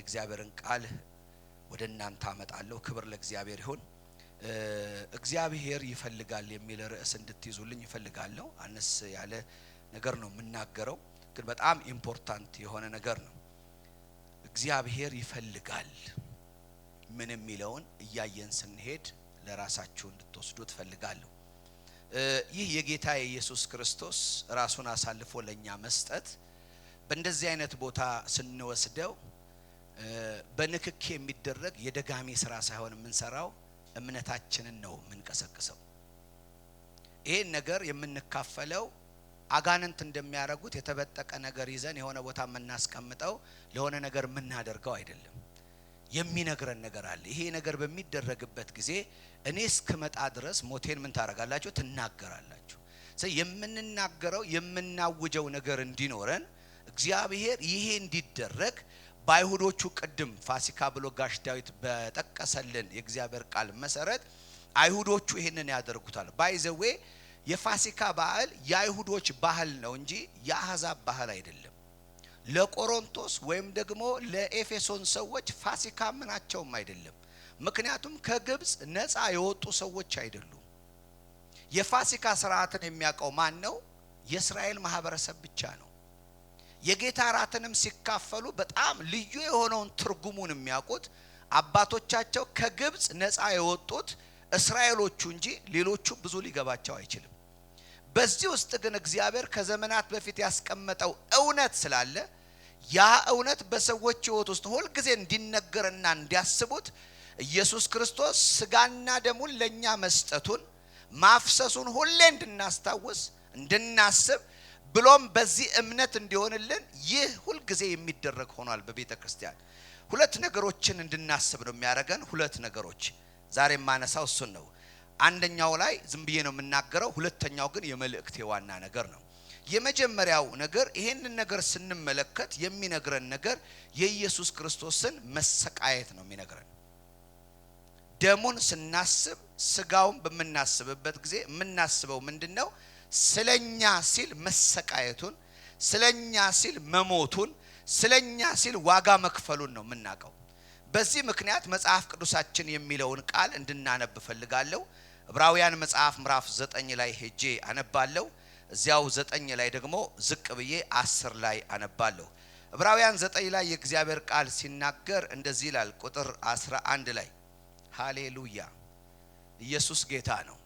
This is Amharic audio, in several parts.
የእግዚአብሔርን ቃል ወደ እናንተ አመጣለሁ። ክብር ለእግዚአብሔር ይሁን። እግዚአብሔር ይፈልጋል የሚል ርዕስ እንድትይዙልኝ እፈልጋለሁ። አነስ ያለ ነገር ነው የምናገረው፣ ግን በጣም important የሆነ ነገር ነው። እግዚአብሔር ይፈልጋል ምን የሚለውን እያየን ስንሄድ ለራሳችሁ እንድትወስዱ እፈልጋለሁ። ይህ የጌታ የኢየሱስ ክርስቶስ ራሱን አሳልፎ ለኛ መስጠት በእንደዚህ አይነት ቦታ ስንወስደው በንክኪ የሚደረግ የደጋሚ ስራ ሳይሆን የምንሰራው እምነታችንን ነው የምንቀሰቅሰው። ይሄን ነገር የምንካፈለው አጋንንት እንደሚያረጉት የተበጠቀ ነገር ይዘን የሆነ ቦታ የምናስቀምጠው ለሆነ ነገር የምናደርገው አይደለም። የሚነግረን ነገር አለ። ይሄ ነገር በሚደረግበት ጊዜ እኔ እስክመጣ ድረስ ሞቴን ምን ታረጋላችሁ? ትናገራላችሁ። ስለዚህ የምንናገረው የምናውጀው ነገር እንዲኖረን እግዚአብሔር ይሄ እንዲደረግ በአይሁዶቹ ቅድም ፋሲካ ብሎ ጋሽ ዳዊት በጠቀሰልን የእግዚአብሔር ቃል መሰረት አይሁዶቹ ይሄንን ያደርጉታል። By the way፣ የፋሲካ በዓል የአይሁዶች ባህል ነው እንጂ የአሕዛብ ባህል አይደለም። ለቆሮንቶስ ወይም ደግሞ ለኤፌሶን ሰዎች ፋሲካ ምናቸውም አይደለም። ምክንያቱም ከግብጽ ነፃ የወጡ ሰዎች አይደሉም። የፋሲካ ስርዓትን የሚያውቀው ማን ነው? የእስራኤል ማህበረሰብ ብቻ ነው። የጌታ እራትንም ሲካፈሉ በጣም ልዩ የሆነውን ትርጉሙን የሚያውቁት አባቶቻቸው ከግብጽ ነፃ የወጡት እስራኤሎቹ እንጂ ሌሎቹ ብዙ ሊገባቸው አይችልም። በዚህ ውስጥ ግን እግዚአብሔር ከዘመናት በፊት ያስቀመጠው እውነት ስላለ ያ እውነት በሰዎች ሕይወት ውስጥ ሁል ጊዜ እንዲነገርና እንዲያስቡት ኢየሱስ ክርስቶስ ስጋና ደሙን ለኛ መስጠቱን ማፍሰሱን ሁሌ እንድናስታውስ እንድናስብ ብሎም በዚህ እምነት እንዲሆንልን ይህ ሁል ጊዜ የሚደረግ ሆኗል። በቤተክርስቲያን ሁለት ነገሮችን እንድናስብ ነው የሚያደርገን። ሁለት ነገሮች ዛሬ የማነሳው እሱን ነው። አንደኛው ላይ ዝም ብዬ ነው የምናገረው፣ ሁለተኛው ግን የመልእክቴ ዋና ነገር ነው። የመጀመሪያው ነገር ይሄንን ነገር ስንመለከት የሚነግረን ነገር የኢየሱስ ክርስቶስን መሰቃየት ነው የሚነግረን። ደሙን ስናስብ ስጋውን በምናስብበት ጊዜ የምናስበው ምንድነው? ስለኛ ሲል መሰቃየቱን፣ ስለኛ ሲል መሞቱን፣ ስለኛ ሲል ዋጋ መክፈሉን ነው የምናውቀው። በዚህ ምክንያት መጽሐፍ ቅዱሳችን የሚለውን ቃል እንድናነብ እፈልጋለሁ። ዕብራውያን መጽሐፍ ምዕራፍ 9 ላይ ሄጄ አነባለሁ። እዚያው 9 ላይ ደግሞ ዝቅ ብዬ 10 ላይ አነባለሁ። ዕብራውያን 9 ላይ የእግዚአብሔር ቃል ሲናገር እንደዚህ ይላል። ቁጥር 11 ላይ ሃሌሉያ፣ ኢየሱስ ጌታ ነው።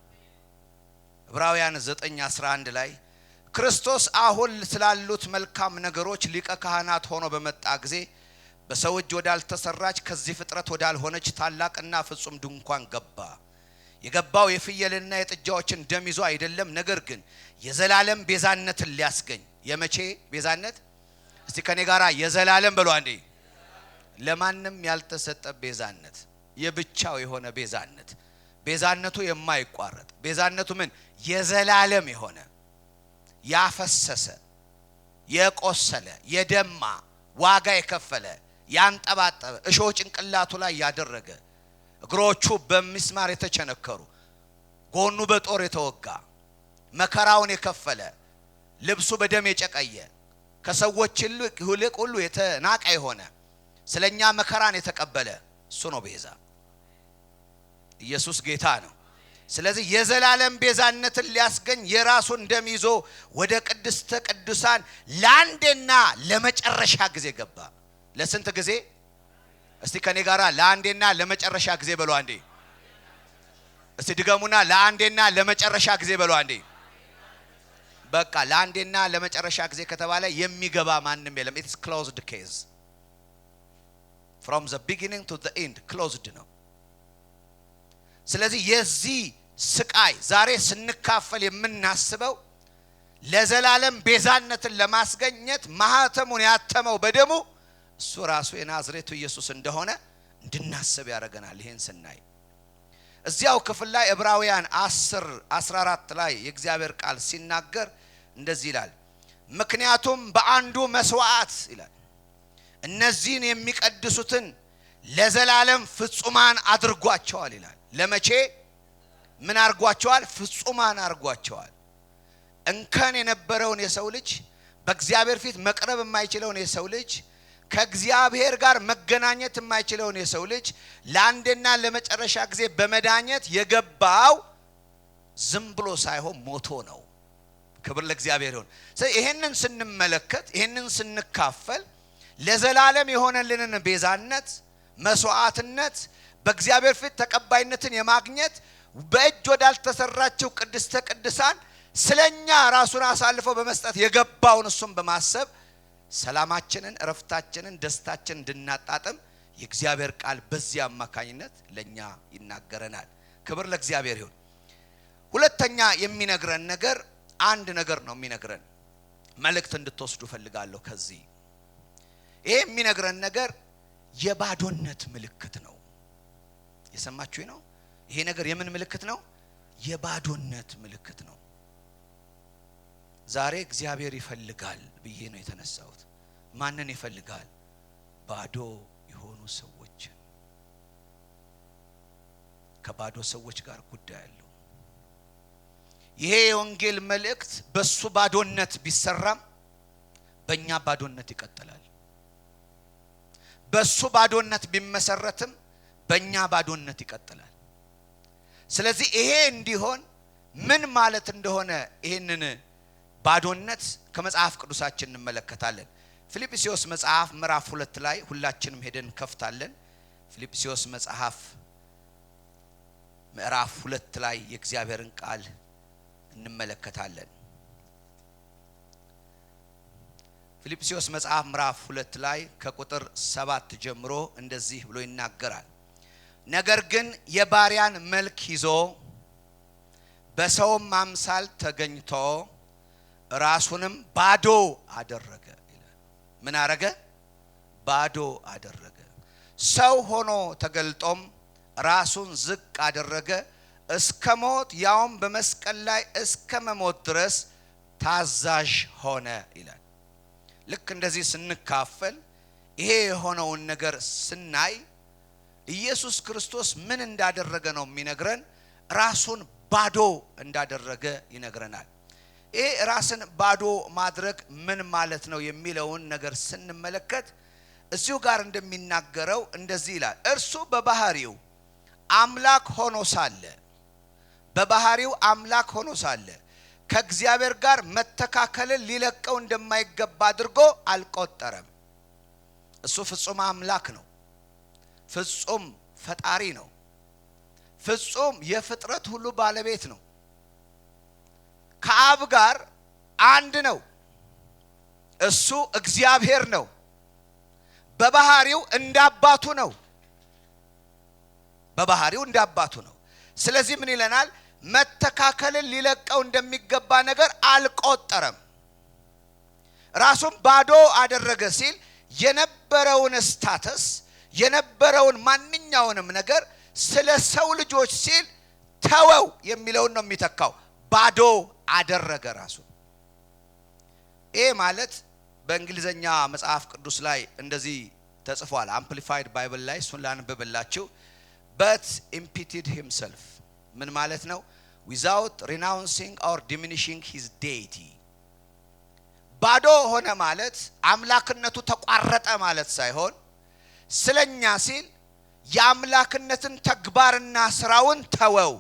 ዕብራውያን 9:11 ላይ ክርስቶስ አሁን ስላሉት መልካም ነገሮች ሊቀ ካህናት ሆኖ በመጣ ጊዜ በሰው እጅ ወዳልተሰራች ከዚህ ፍጥረት ወዳልሆነች ታላቅና ፍጹም ድንኳን ገባ። የገባው የፍየልና የጥጃዎችን ደም ይዞ አይደለም፣ ነገር ግን የዘላለም ቤዛነትን ሊያስገኝ። የመቼ ቤዛነት? እስቲ ከኔ ጋራ የዘላለም በሉ አንዴ። ለማንም ያልተሰጠ ቤዛነት፣ የብቻው የሆነ ቤዛነት፣ ቤዛነቱ የማይቋረጥ ቤዛነቱ ምን የዘላለም የሆነ ያፈሰሰ የቆሰለ የደማ ዋጋ የከፈለ ያንጠባጠበ እሾህ ጭንቅላቱ ላይ ያደረገ እግሮቹ በሚስማር የተቸነከሩ ጎኑ በጦር የተወጋ መከራውን የከፈለ ልብሱ በደም የጨቀየ ከሰዎች ይልቅ ሁሉ የተናቀ የሆነ ስለኛ መከራን የተቀበለ እሱ ነው ቤዛ። ኢየሱስ ጌታ ነው። ስለዚህ የዘላለም ቤዛነትን ሊያስገኝ የራሱን ደም ይዞ ወደ ቅድስተ ቅዱሳን ለአንዴና ለመጨረሻ ጊዜ ገባ። ለስንት ጊዜ? እስቲ ከኔ ጋራ ለአንዴና ለመጨረሻ ጊዜ በሉ አንዴ። እስቲ ድገሙና ለአንዴና ለመጨረሻ ጊዜ በሉ አንዴ። በቃ ለአንዴና ለመጨረሻ ጊዜ ከተባለ የሚገባ ማንም የለም። It's closed case from the beginning to the end closed ነው። ስለዚህ የዚህ ስቃይ ዛሬ ስንካፈል የምናስበው ለዘላለም ቤዛነትን ለማስገኘት ማህተሙን ያተመው በደሙ እሱ ራሱ የናዝሬቱ ኢየሱስ እንደሆነ እንድናስብ ያደርገናል። ይሄን ስናይ እዚያው ክፍል ላይ ዕብራውያን 10:14 ላይ የእግዚአብሔር ቃል ሲናገር እንደዚህ ይላል። ምክንያቱም በአንዱ መስዋዕት ይላል እነዚህን የሚቀድሱትን ለዘላለም ፍጹማን አድርጓቸዋል ይላል። ለመቼ ምን አድርጓቸዋል? ፍጹማን አድርጓቸዋል። እንከን የነበረውን የሰው ልጅ፣ በእግዚአብሔር ፊት መቅረብ የማይችለውን የሰው ልጅ፣ ከእግዚአብሔር ጋር መገናኘት የማይችለውን የሰው ልጅ ለአንዴና ለመጨረሻ ጊዜ በመዳኘት የገባው ዝም ብሎ ሳይሆን ሞቶ ነው። ክብር ለእግዚአብሔር ይሁን። ስለዚህ ይሄንን ስንመለከት፣ ይሄንን ስንካፈል ለዘላለም የሆነልንን ቤዛነት፣ መስዋዕትነት፣ በእግዚአብሔር ፊት ተቀባይነትን የማግኘት፣ በእጅ ወዳልተሰራችው ቅድስተ ቅዱሳን ስለኛ ራሱን አሳልፎ በመስጠት የገባውን እሱን በማሰብ ሰላማችንን፣ እረፍታችንን፣ ደስታችንን እንድናጣጥም የእግዚአብሔር ቃል በዚህ አማካኝነት ለኛ ይናገረናል። ክብር ለእግዚአብሔር ይሁን። ሁለተኛ የሚነግረን ነገር አንድ ነገር ነው የሚነግረን። መልእክት እንድትወስዱ ፈልጋለሁ ከዚህ። ይሄ የሚነግረን ነገር የባዶነት ምልክት ነው። የሰማችሁ ነው? ይሄ ነገር የምን ምልክት ነው? የባዶነት ምልክት ነው። ዛሬ እግዚአብሔር ይፈልጋል ብዬ ነው የተነሳሁት። ማንን ይፈልጋል? ባዶ የሆኑ ሰዎችን። ከባዶ ሰዎች ጋር ጉዳይ አለው። ይሄ የወንጌል መልእክት በሱ ባዶነት ቢሰራም በእኛ ባዶነት ይቀጥላል። በሱ ባዶነት ቢመሰረትም በእኛ ባዶነት ይቀጥላል። ስለዚህ ይሄ እንዲሆን ምን ማለት እንደሆነ ይሄንን ባዶነት ከመጽሐፍ ቅዱሳችን እንመለከታለን። ፊልጵስዩስ መጽሐፍ ምዕራፍ 2 ላይ ሁላችንም ሄደን ከፍታለን። ፊልጵስዩስ መጽሐፍ ምዕራፍ 2 ላይ የእግዚአብሔርን ቃል እንመለከታለን። ፊልጵስዩስ መጽሐፍ ምዕራፍ 2 ላይ ከቁጥር 7 ጀምሮ እንደዚህ ብሎ ይናገራል። ነገር ግን የባሪያን መልክ ይዞ በሰውም አምሳል ተገኝቶ ራሱንም ባዶ አደረገ ይላል። ምን አረገ? ባዶ አደረገ። ሰው ሆኖ ተገልጦም ራሱን ዝቅ አደረገ እስከ ሞት፣ ያውም በመስቀል ላይ እስከ መሞት ድረስ ታዛዥ ሆነ ይላል። ልክ እንደዚህ ስንካፈል ይሄ የሆነውን ነገር ስናይ ኢየሱስ ክርስቶስ ምን እንዳደረገ ነው የሚነግረን። ራሱን ባዶ እንዳደረገ ይነግረናል። ይሄ ራስን ባዶ ማድረግ ምን ማለት ነው የሚለውን ነገር ስንመለከት እዚሁ ጋር እንደሚናገረው እንደዚህ ይላል። እርሱ በባህሪው አምላክ ሆኖ ሳለ፣ በባህሪው አምላክ ሆኖ ሳለ ከእግዚአብሔር ጋር መተካከልን ሊለቀው እንደማይገባ አድርጎ አልቆጠረም። እሱ ፍጹም አምላክ ነው። ፍጹም ፈጣሪ ነው። ፍጹም የፍጥረት ሁሉ ባለቤት ነው። ከአብ ጋር አንድ ነው። እሱ እግዚአብሔር ነው። በባህሪው እንዳባቱ ነው። በባህሪው እንዳባቱ ነው። ስለዚህ ምን ይለናል? መተካከልን ሊለቀው እንደሚገባ ነገር አልቆጠረም። ራሱን ባዶ አደረገ ሲል የነበረውን status፣ የነበረውን ማንኛውንም ነገር ስለ ሰው ልጆች ሲል ተወው የሚለውን ነው የሚተካው። ባዶ አደረገ ራሱን። ይሄ ማለት በእንግሊዘኛ መጽሐፍ ቅዱስ ላይ እንደዚህ ተጽፏል። Amplified Bible ላይ እሱን ላንብብላችሁ። But emptied himself ምን ማለት ነው? Without renouncing or diminishing his deity። ባዶ ሆነ ማለት አምላክነቱ ተቋረጠ ማለት ሳይሆን ስለኛ ሲል የአምላክነትን ተግባርና ስራውን ተወው።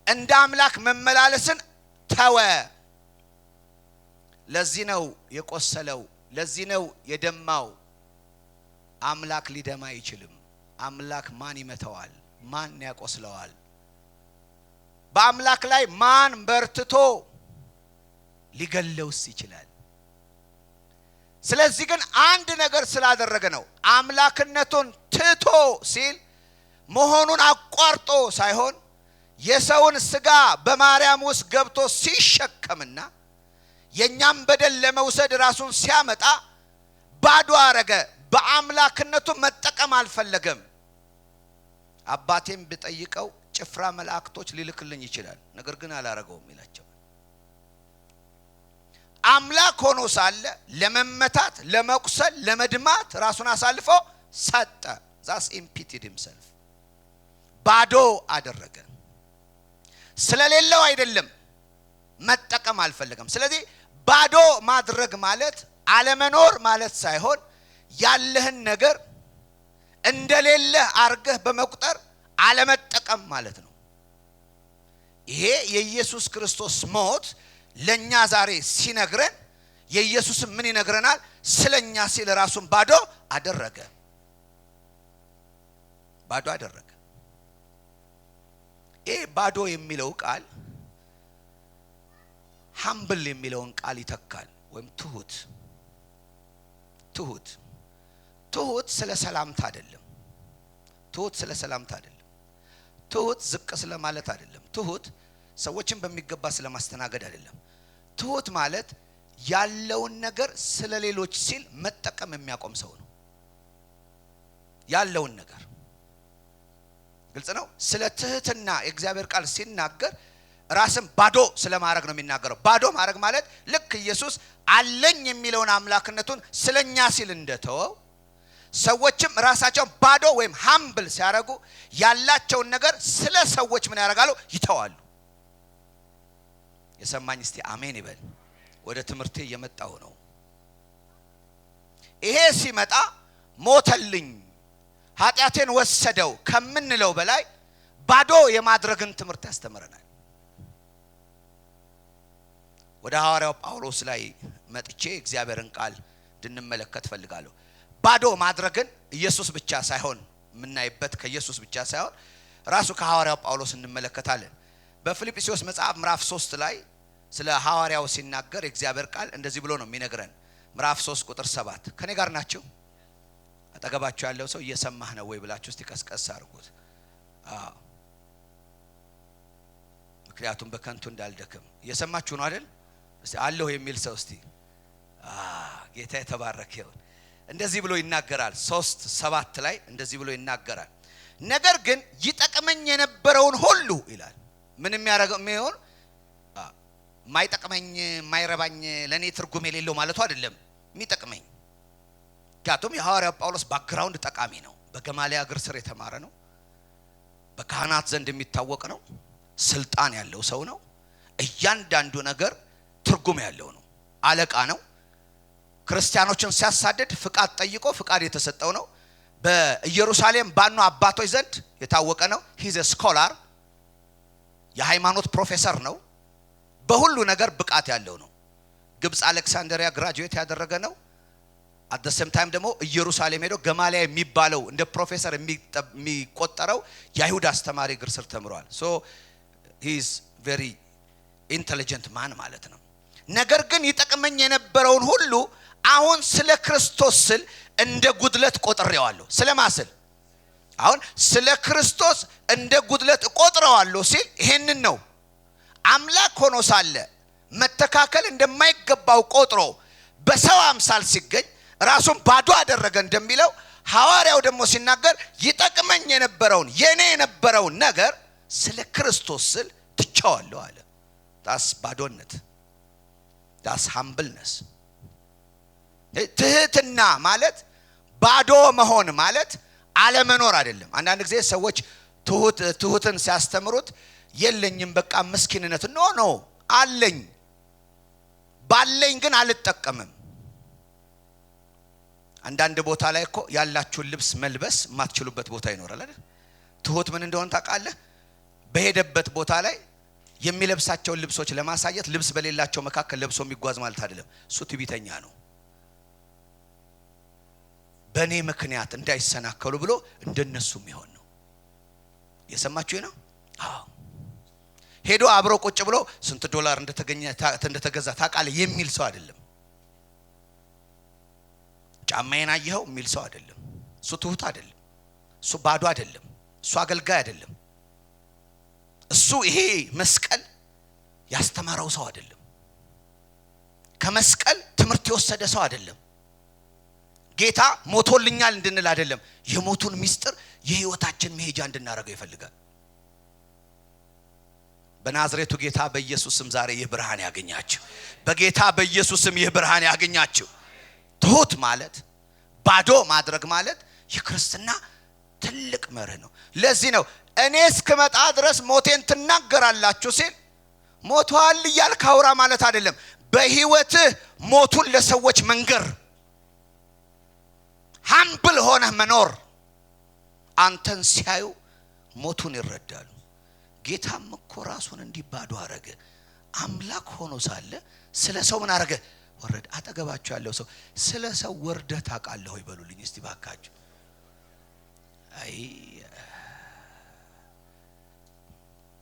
እንደ አምላክ መመላለስን ተወ። ለዚህ ነው የቆሰለው፣ ለዚህ ነው የደማው። አምላክ ሊደማ አይችልም። አምላክ ማን ይመታዋል? ማን ያቆስለዋል? በአምላክ ላይ ማን በርትቶ ሊገለውስ ይችላል? ስለዚህ ግን አንድ ነገር ስላደረገ ነው። አምላክነቱን ትቶ ሲል መሆኑን አቋርጦ ሳይሆን የሰውን ስጋ በማርያም ውስጥ ገብቶ ሲሸከምና የኛም በደል ለመውሰድ ራሱን ሲያመጣ ባዶ አረገ። በአምላክነቱ መጠቀም አልፈለገም። አባቴም ብጠይቀው ጭፍራ መላእክቶች ሊልክልኝ ይችላል፣ ነገር ግን አላረገውም ይላቸው። አምላክ ሆኖ ሳለ ለመመታት፣ ለመቁሰል፣ ለመድማት ራሱን አሳልፎ ሰጠ። Thus emptied himself፣ ባዶ አደረገ። ስለሌለው አይደለም፣ መጠቀም አልፈለገም። ስለዚህ ባዶ ማድረግ ማለት አለመኖር ማለት ሳይሆን ያለህን ነገር እንደሌለህ አርገህ በመቁጠር አለመጠቀም ማለት ነው። ይሄ የኢየሱስ ክርስቶስ ሞት ለኛ ዛሬ ሲነግረን የኢየሱስም ምን ይነግረናል? ስለኛ ሲል ራሱን ባዶ አደረገ። ባዶ አደረገ። ይሄ ባዶ የሚለው ቃል humble የሚለውን ቃል ይተካል፣ ወይም ትሁት። ትሁት ትሁት ስለ ሰላምታ አይደለም። ትሁት ስለ ሰላምታ አይደለም። ትሁት ዝቅ ስለ ማለት አይደለም። ትሁት ሰዎችን በሚገባ ስለማስተናገድ አይደለም። ትሁት ማለት ያለውን ነገር ስለ ሌሎች ሲል መጠቀም የሚያቆም ሰው ነው። ያለውን ነገር ግልጽ ነው። ስለ ትህትና የእግዚአብሔር ቃል ሲናገር ራስን ባዶ ስለማድረግ ነው የሚናገረው። ባዶ ማድረግ ማለት ልክ ኢየሱስ አለኝ የሚለውን አምላክነቱን ስለኛ ሲል እንደተወው ሰዎችም ራሳቸውን ባዶ ወይም humble ሲያደርጉ ያላቸውን ነገር ስለ ሰዎች ምን ያደርጋሉ? ይተዋሉ። የሰማኝ እስቲ አሜን ይበል። ወደ ትምህርቴ እየመጣሁ ነው። ይሄ ሲመጣ ሞተልኝ፣ ኃጢአቴን ወሰደው ከምንለው በላይ ባዶ የማድረግን ትምህርት ያስተምረናል። ወደ ሐዋርያው ጳውሎስ ላይ መጥቼ እግዚአብሔርን ቃል እንድንመለከት ፈልጋለሁ። ባዶ ማድረግን ኢየሱስ ብቻ ሳይሆን የምናይበት ከኢየሱስ ብቻ ሳይሆን ራሱ ከሐዋርያው ጳውሎስ እንመለከታለን። በፊልጵስዩስ መጽሐፍ ምዕራፍ 3 ላይ ስለ ሐዋርያው ሲናገር የእግዚአብሔር ቃል እንደዚህ ብሎ ነው የሚነግረን። ምዕራፍ 3 ቁጥር 7 ከኔ ጋር ናችሁ? አጠገባችሁ ያለው ሰው እየሰማህ ነው ወይ ብላችሁ እስቲ ቀስቀስ አድርጉት። አዎ፣ ምክንያቱም በከንቱ እንዳልደክም። እየሰማችሁ ነው አይደል? እስቲ አለሁ የሚል ሰው እስቲ ጌታ የተባረከ ይሁን። እንደዚህ ብሎ ይናገራል። 3:7 ላይ እንደዚህ ብሎ ይናገራል። ነገር ግን ይጠቅመኝ የነበረውን ሁሉ ይላል። ምን የሚያደርገው የሚሆን የማይጠቅመኝ የማይረባኝ ለኔ ትርጉም የሌለው ማለቱ አይደለም። የሚጠቅመኝ፣ ምክንያቱም የሐዋርያው ጳውሎስ background ጠቃሚ ነው። በገማልያል እግር ስር የተማረ ነው። በካህናት ዘንድ የሚታወቅ ነው። ስልጣን ያለው ሰው ነው። እያንዳንዱ ነገር ትርጉም ያለው ነው። አለቃ ነው። ክርስቲያኖችን ሲያሳድድ ፍቃድ ጠይቆ ፍቃድ የተሰጠው ነው። በኢየሩሳሌም ባሉ አባቶች ዘንድ የታወቀ ነው። He's a scholar፣ የሃይማኖት ፕሮፌሰር ነው። በሁሉ ነገር ብቃት ያለው ነው። ግብጽ አሌክሳንድሪያ graduate ያደረገ ነው። At the same time ደግሞ ኢየሩሳሌም ሄዶ ገማልያል የሚባለው እንደ ፕሮፌሰር የሚቆጠረው የአይሁድ አስተማሪ እግር ስር ተምሯል። So he's very intelligent man ማለት ነው። ነገር ግን ይጠቅመኝ የነበረውን ሁሉ አሁን ስለ ክርስቶስ ስል እንደ ጉድለት ቆጥሬዋለሁ። ስለማ ስል? አሁን ስለ ክርስቶስ እንደ ጉድለት እቆጥረዋለሁ ሲል ይሄንን ነው። አምላክ ሆኖ ሳለ መተካከል እንደማይገባው ቆጥሮ በሰው አምሳል ሲገኝ ራሱን ባዶ አደረገ እንደሚለው፣ ሐዋርያው ደግሞ ሲናገር ይጠቅመኝ የነበረውን የኔ የነበረውን ነገር ስለ ክርስቶስ ስል ትቼዋለሁ አለ። That's ባዶነት፣ that's humbleness። ትህትና ማለት ባዶ መሆን ማለት አለመኖር አይደለም። አንዳንድ ጊዜ ሰዎች ትሁትን ሲያስተምሩት የለኝም በቃ ምስኪንነት፣ no, no፣ አለኝ፣ ባለኝ ግን አልጠቀምም። አንዳንድ ቦታ ላይ እኮ ያላችሁን ልብስ መልበስ የማትችሉበት ቦታ ይኖራል አይደል? ትሁት ምን እንደሆነ ታውቃለህ? በሄደበት ቦታ ላይ የሚለብሳቸውን ልብሶች ለማሳየት ልብስ በሌላቸው መካከል ለብሶ የሚጓዝ ማለት አይደለም። እሱ ትዕቢተኛ ነው። በእኔ ምክንያት እንዳይሰናከሉ ብሎ እንደነሱ የሚሆን ነው። የሰማችሁ ነው? አዎ። ሄዶ አብሮ ቁጭ ብሎ ስንት ዶላር እንደተገኘ እንደተገዛ ታውቃለህ የሚል ሰው አይደለም። ጫማዬን አየኸው የሚል ሰው አይደለም። እሱ ትሁት አይደለም። እሱ ባዶ አይደለም። እሱ አገልጋይ አይደለም። እሱ ይሄ መስቀል ያስተማረው ሰው አይደለም። ከመስቀል ትምህርት የወሰደ ሰው አይደለም። ጌታ ሞቶልኛል እንድንል አይደለም። የሞቱን ምስጢር የህይወታችን መሄጃ እንድናደርገው ይፈልጋል። በናዝሬቱ ጌታ በኢየሱስ ስም ዛሬ ይህ ብርሃን ያገኛችሁ። በጌታ በኢየሱስ ስም ይህ ብርሃን ያገኛችሁ። ትሁት ማለት፣ ባዶ ማድረግ ማለት የክርስትና ትልቅ መርህ ነው። ለዚህ ነው እኔ እስክመጣ ድረስ ሞቴን ትናገራላችሁ ሲል ሞቷል እያልክ አውራ ማለት አይደለም። በህይወትህ ሞቱን ለሰዎች መንገር፣ humble ሆነህ መኖር። አንተን ሲያዩ ሞቱን ይረዳሉ። ጌታም እኮ ራሱን እንዲህ ባዶ አረገ። አምላክ ሆኖ ሳለ ስለ ሰው ምን አረገ? ወረደ። አጠገባችሁ ያለው ሰው ስለ ሰው ወርደህ ታውቃለህ ወይ በሉልኝ እስቲ ባካችሁ። አይ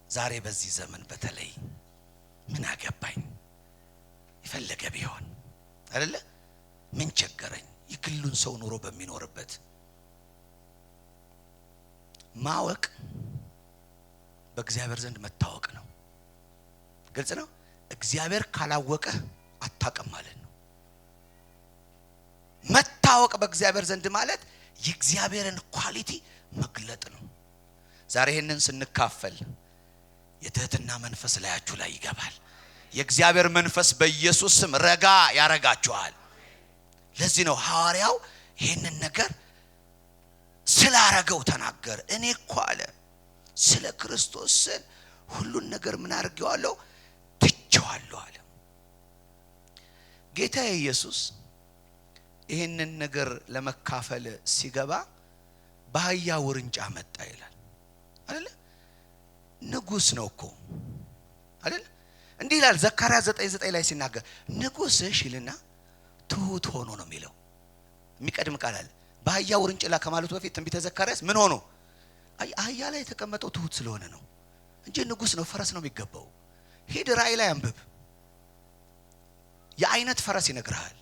ዛሬ በዚህ ዘመን በተለይ ምን አገባኝ የፈለገ ቢሆን አይደለ? ምን ቸገረኝ? የግሉን ሰው ኑሮ በሚኖርበት ማወቅ በእግዚአብሔር ዘንድ መታወቅ ነው። ግልጽ ነው። እግዚአብሔር ካላወቀ አታውቅም ማለት ነው። መታወቅ በእግዚአብሔር ዘንድ ማለት የእግዚአብሔርን quality መግለጥ ነው። ዛሬ ይህንን ስንካፈል የትህትና መንፈስ ላያችሁ ላይ ይገባል። የእግዚአብሔር መንፈስ በኢየሱስ ስም ረጋ ያረጋችኋል። ለዚህ ነው ሐዋርያው ይህንን ነገር ስላረገው ተናገረ። እኔ እኮ አለ ስለ ክርስቶስ ስል ሁሉን ነገር ምን አድርጌዋለሁ? ትቼዋለሁ አለ። ጌታ ኢየሱስ ይህንን ነገር ለመካፈል ሲገባ በአህያ ውርንጫ መጣ ይላል አይደለ? ንጉስ ነው እኮ አይደል? እንዲህ ይላል ዘካርያስ 9:9 ላይ ሲናገር ንጉስሽ ይልና ትሁት ሆኖ ነው የሚለው። የሚቀድም ቃል አለ። በአህያ ውርንጭላ ከማለቱ በፊት ትንቢተ ዘካርያስ ምን ሆኖ? አህያ ላይ የተቀመጠው ትሁት ስለሆነ ነው እንጂ ንጉስ ነው፣ ፈረስ ነው የሚገባው። ሂድ ራእይ ላይ አንብብ። የአይነት ፈረስ ይነግርሃል።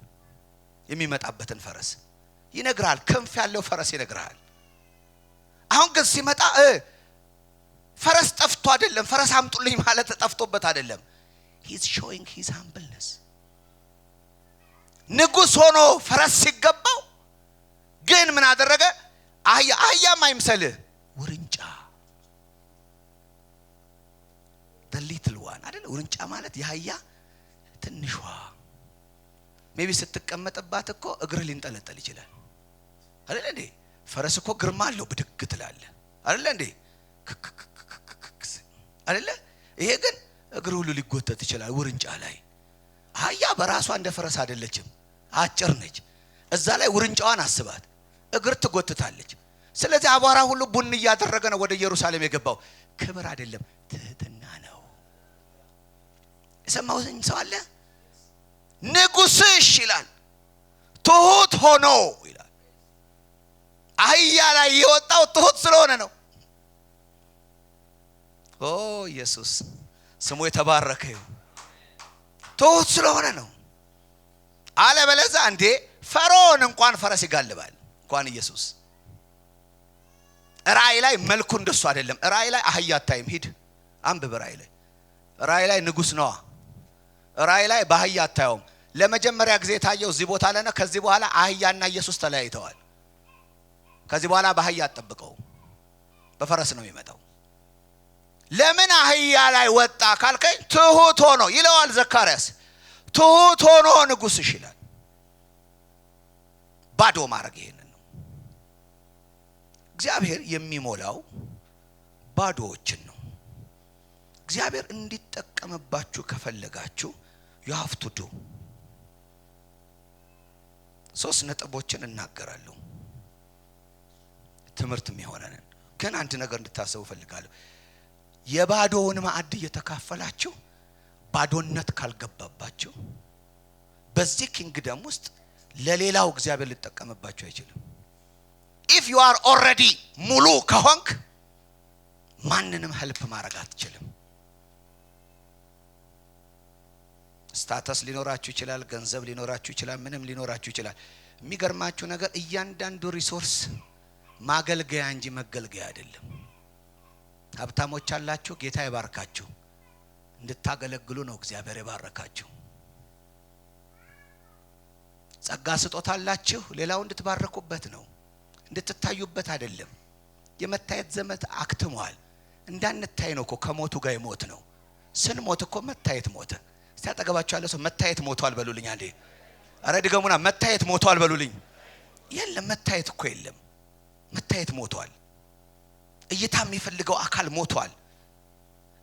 የሚመጣበትን ፈረስ ይነግርሃል። ክንፍ ያለው ፈረስ ይነግርሃል። አሁን ግን ሲመጣ ፈረስ ጠፍቶ አይደለም፣ ፈረስ አምጡልኝ ማለት ጠፍቶበት አይደለም። He's showing his humbleness። ንጉስ ሆኖ ፈረስ ሲገባው ግን ምን አደረገ? አህያ፣ አህያም አይምሰልህ፣ ውርንጫ፣ the little one አይደል? ውርንጫ ማለት የአህያ ትንሿ። Maybe ስትቀመጥባት እኮ እግርህ ሊንጠለጠል ይችላል አይደል እንዴ? ፈረስ እኮ ግርማ አለው፣ ብድግ ትላለህ አይደል እንዴ? አይደለ? ይሄ ግን እግር ሁሉ ሊጎተት ይችላል ውርንጫ ላይ። አህያ በራሷ እንደ ፈረስ አይደለችም፣ አጭር ነች። እዛ ላይ ውርንጫዋን አስባት፣ እግር ትጎትታለች። ስለዚህ አቧራ ሁሉ ቡን እያደረገ ነው ወደ ኢየሩሳሌም የገባው። ክብር አይደለም፣ ትህትና ነው። የሰማሁኝ ሰው አለ? ንጉስሽ ይላል ትሁት ሆኖ ይላል። አህያ ላይ የወጣው ትሁት ስለሆነ ነው። ኦ ኢየሱስ ስሙ የተባረከ ይሁን። ትሁት ስለሆነ ነው። አለበለዚያ እንዴ ፈርዖን እንኳን ፈረስ ይጋልባል፣ እንኳን ኢየሱስ። ራእይ ላይ መልኩ እንደሱ አይደለም። ራእይ ላይ አህያ አታይም። ሂድ አንብብ። ራእይ ላይ፣ ራእይ ላይ ንጉስ ነዋ። ራእይ ላይ በአህያ አታየውም። ለመጀመሪያ ጊዜ የታየው እዚህ ቦታ ላይ ነው። ከዚህ በኋላ አህያና ኢየሱስ ተለያይተዋል። ከዚህ በኋላ በአህያ አትጠብቀው፣ በፈረስ ነው የሚመጣው። ለምን አህያ ላይ ወጣ ካልከኝ ትሁት ሆኖ ይለዋል ዘካርያስ። ትሁት ሆኖ ንጉስሽ ይላል። ባዶ ማድረግ ይሄንን ነው። እግዚአብሔር የሚሞላው ባዶዎችን ነው። እግዚአብሔር እንዲጠቀምባችሁ ከፈለጋችሁ you have to do። 3 ነጥቦችን እናገራለሁ ትምህርት የሚሆነንን። ግን አንድ ነገር እንድታስቡ እፈልጋለሁ። የባዶውን ማዕድ እየተካፈላችሁ ባዶነት ካልገባባችሁ በዚህ kingdom ውስጥ ለሌላው እግዚአብሔር ሊጠቀምባችሁ አይችልም። If you are already ሙሉ ከሆንክ ማንንም help ማድረግ አትችልም። Status ሊኖራችሁ ይችላል፣ ገንዘብ ሊኖራችሁ ይችላል፣ ምንም ሊኖራችሁ ይችላል። የሚገርማችሁ ነገር እያንዳንዱ resource ማገልገያ እንጂ መገልገያ አይደለም። ሀብታሞች አላችሁ፣ ጌታ ይባርካችሁ። እንድታገለግሉ ነው እግዚአብሔር የባረካችሁ። ጸጋ ስጦታ አላችሁ፣ ሌላው እንድትባረኩበት ነው፣ እንድትታዩበት አይደለም። የመታየት ዘመን አክትሟል። እንዳንታይ ነው እኮ ከሞቱ ጋር የሞት ነው። ስንሞት እኮ መታየት ሞተ። እስቲ አጠገባችሁ ያለ ሰው መታየት ሞቷል በሉልኝ አንዴ። አረ ድገሙና፣ መታየት ሞቷል በሉልኝ። የለም መታየት እኮ የለም። መታየት ሞቷል። እይታ የሚፈልገው አካል ሞቷል።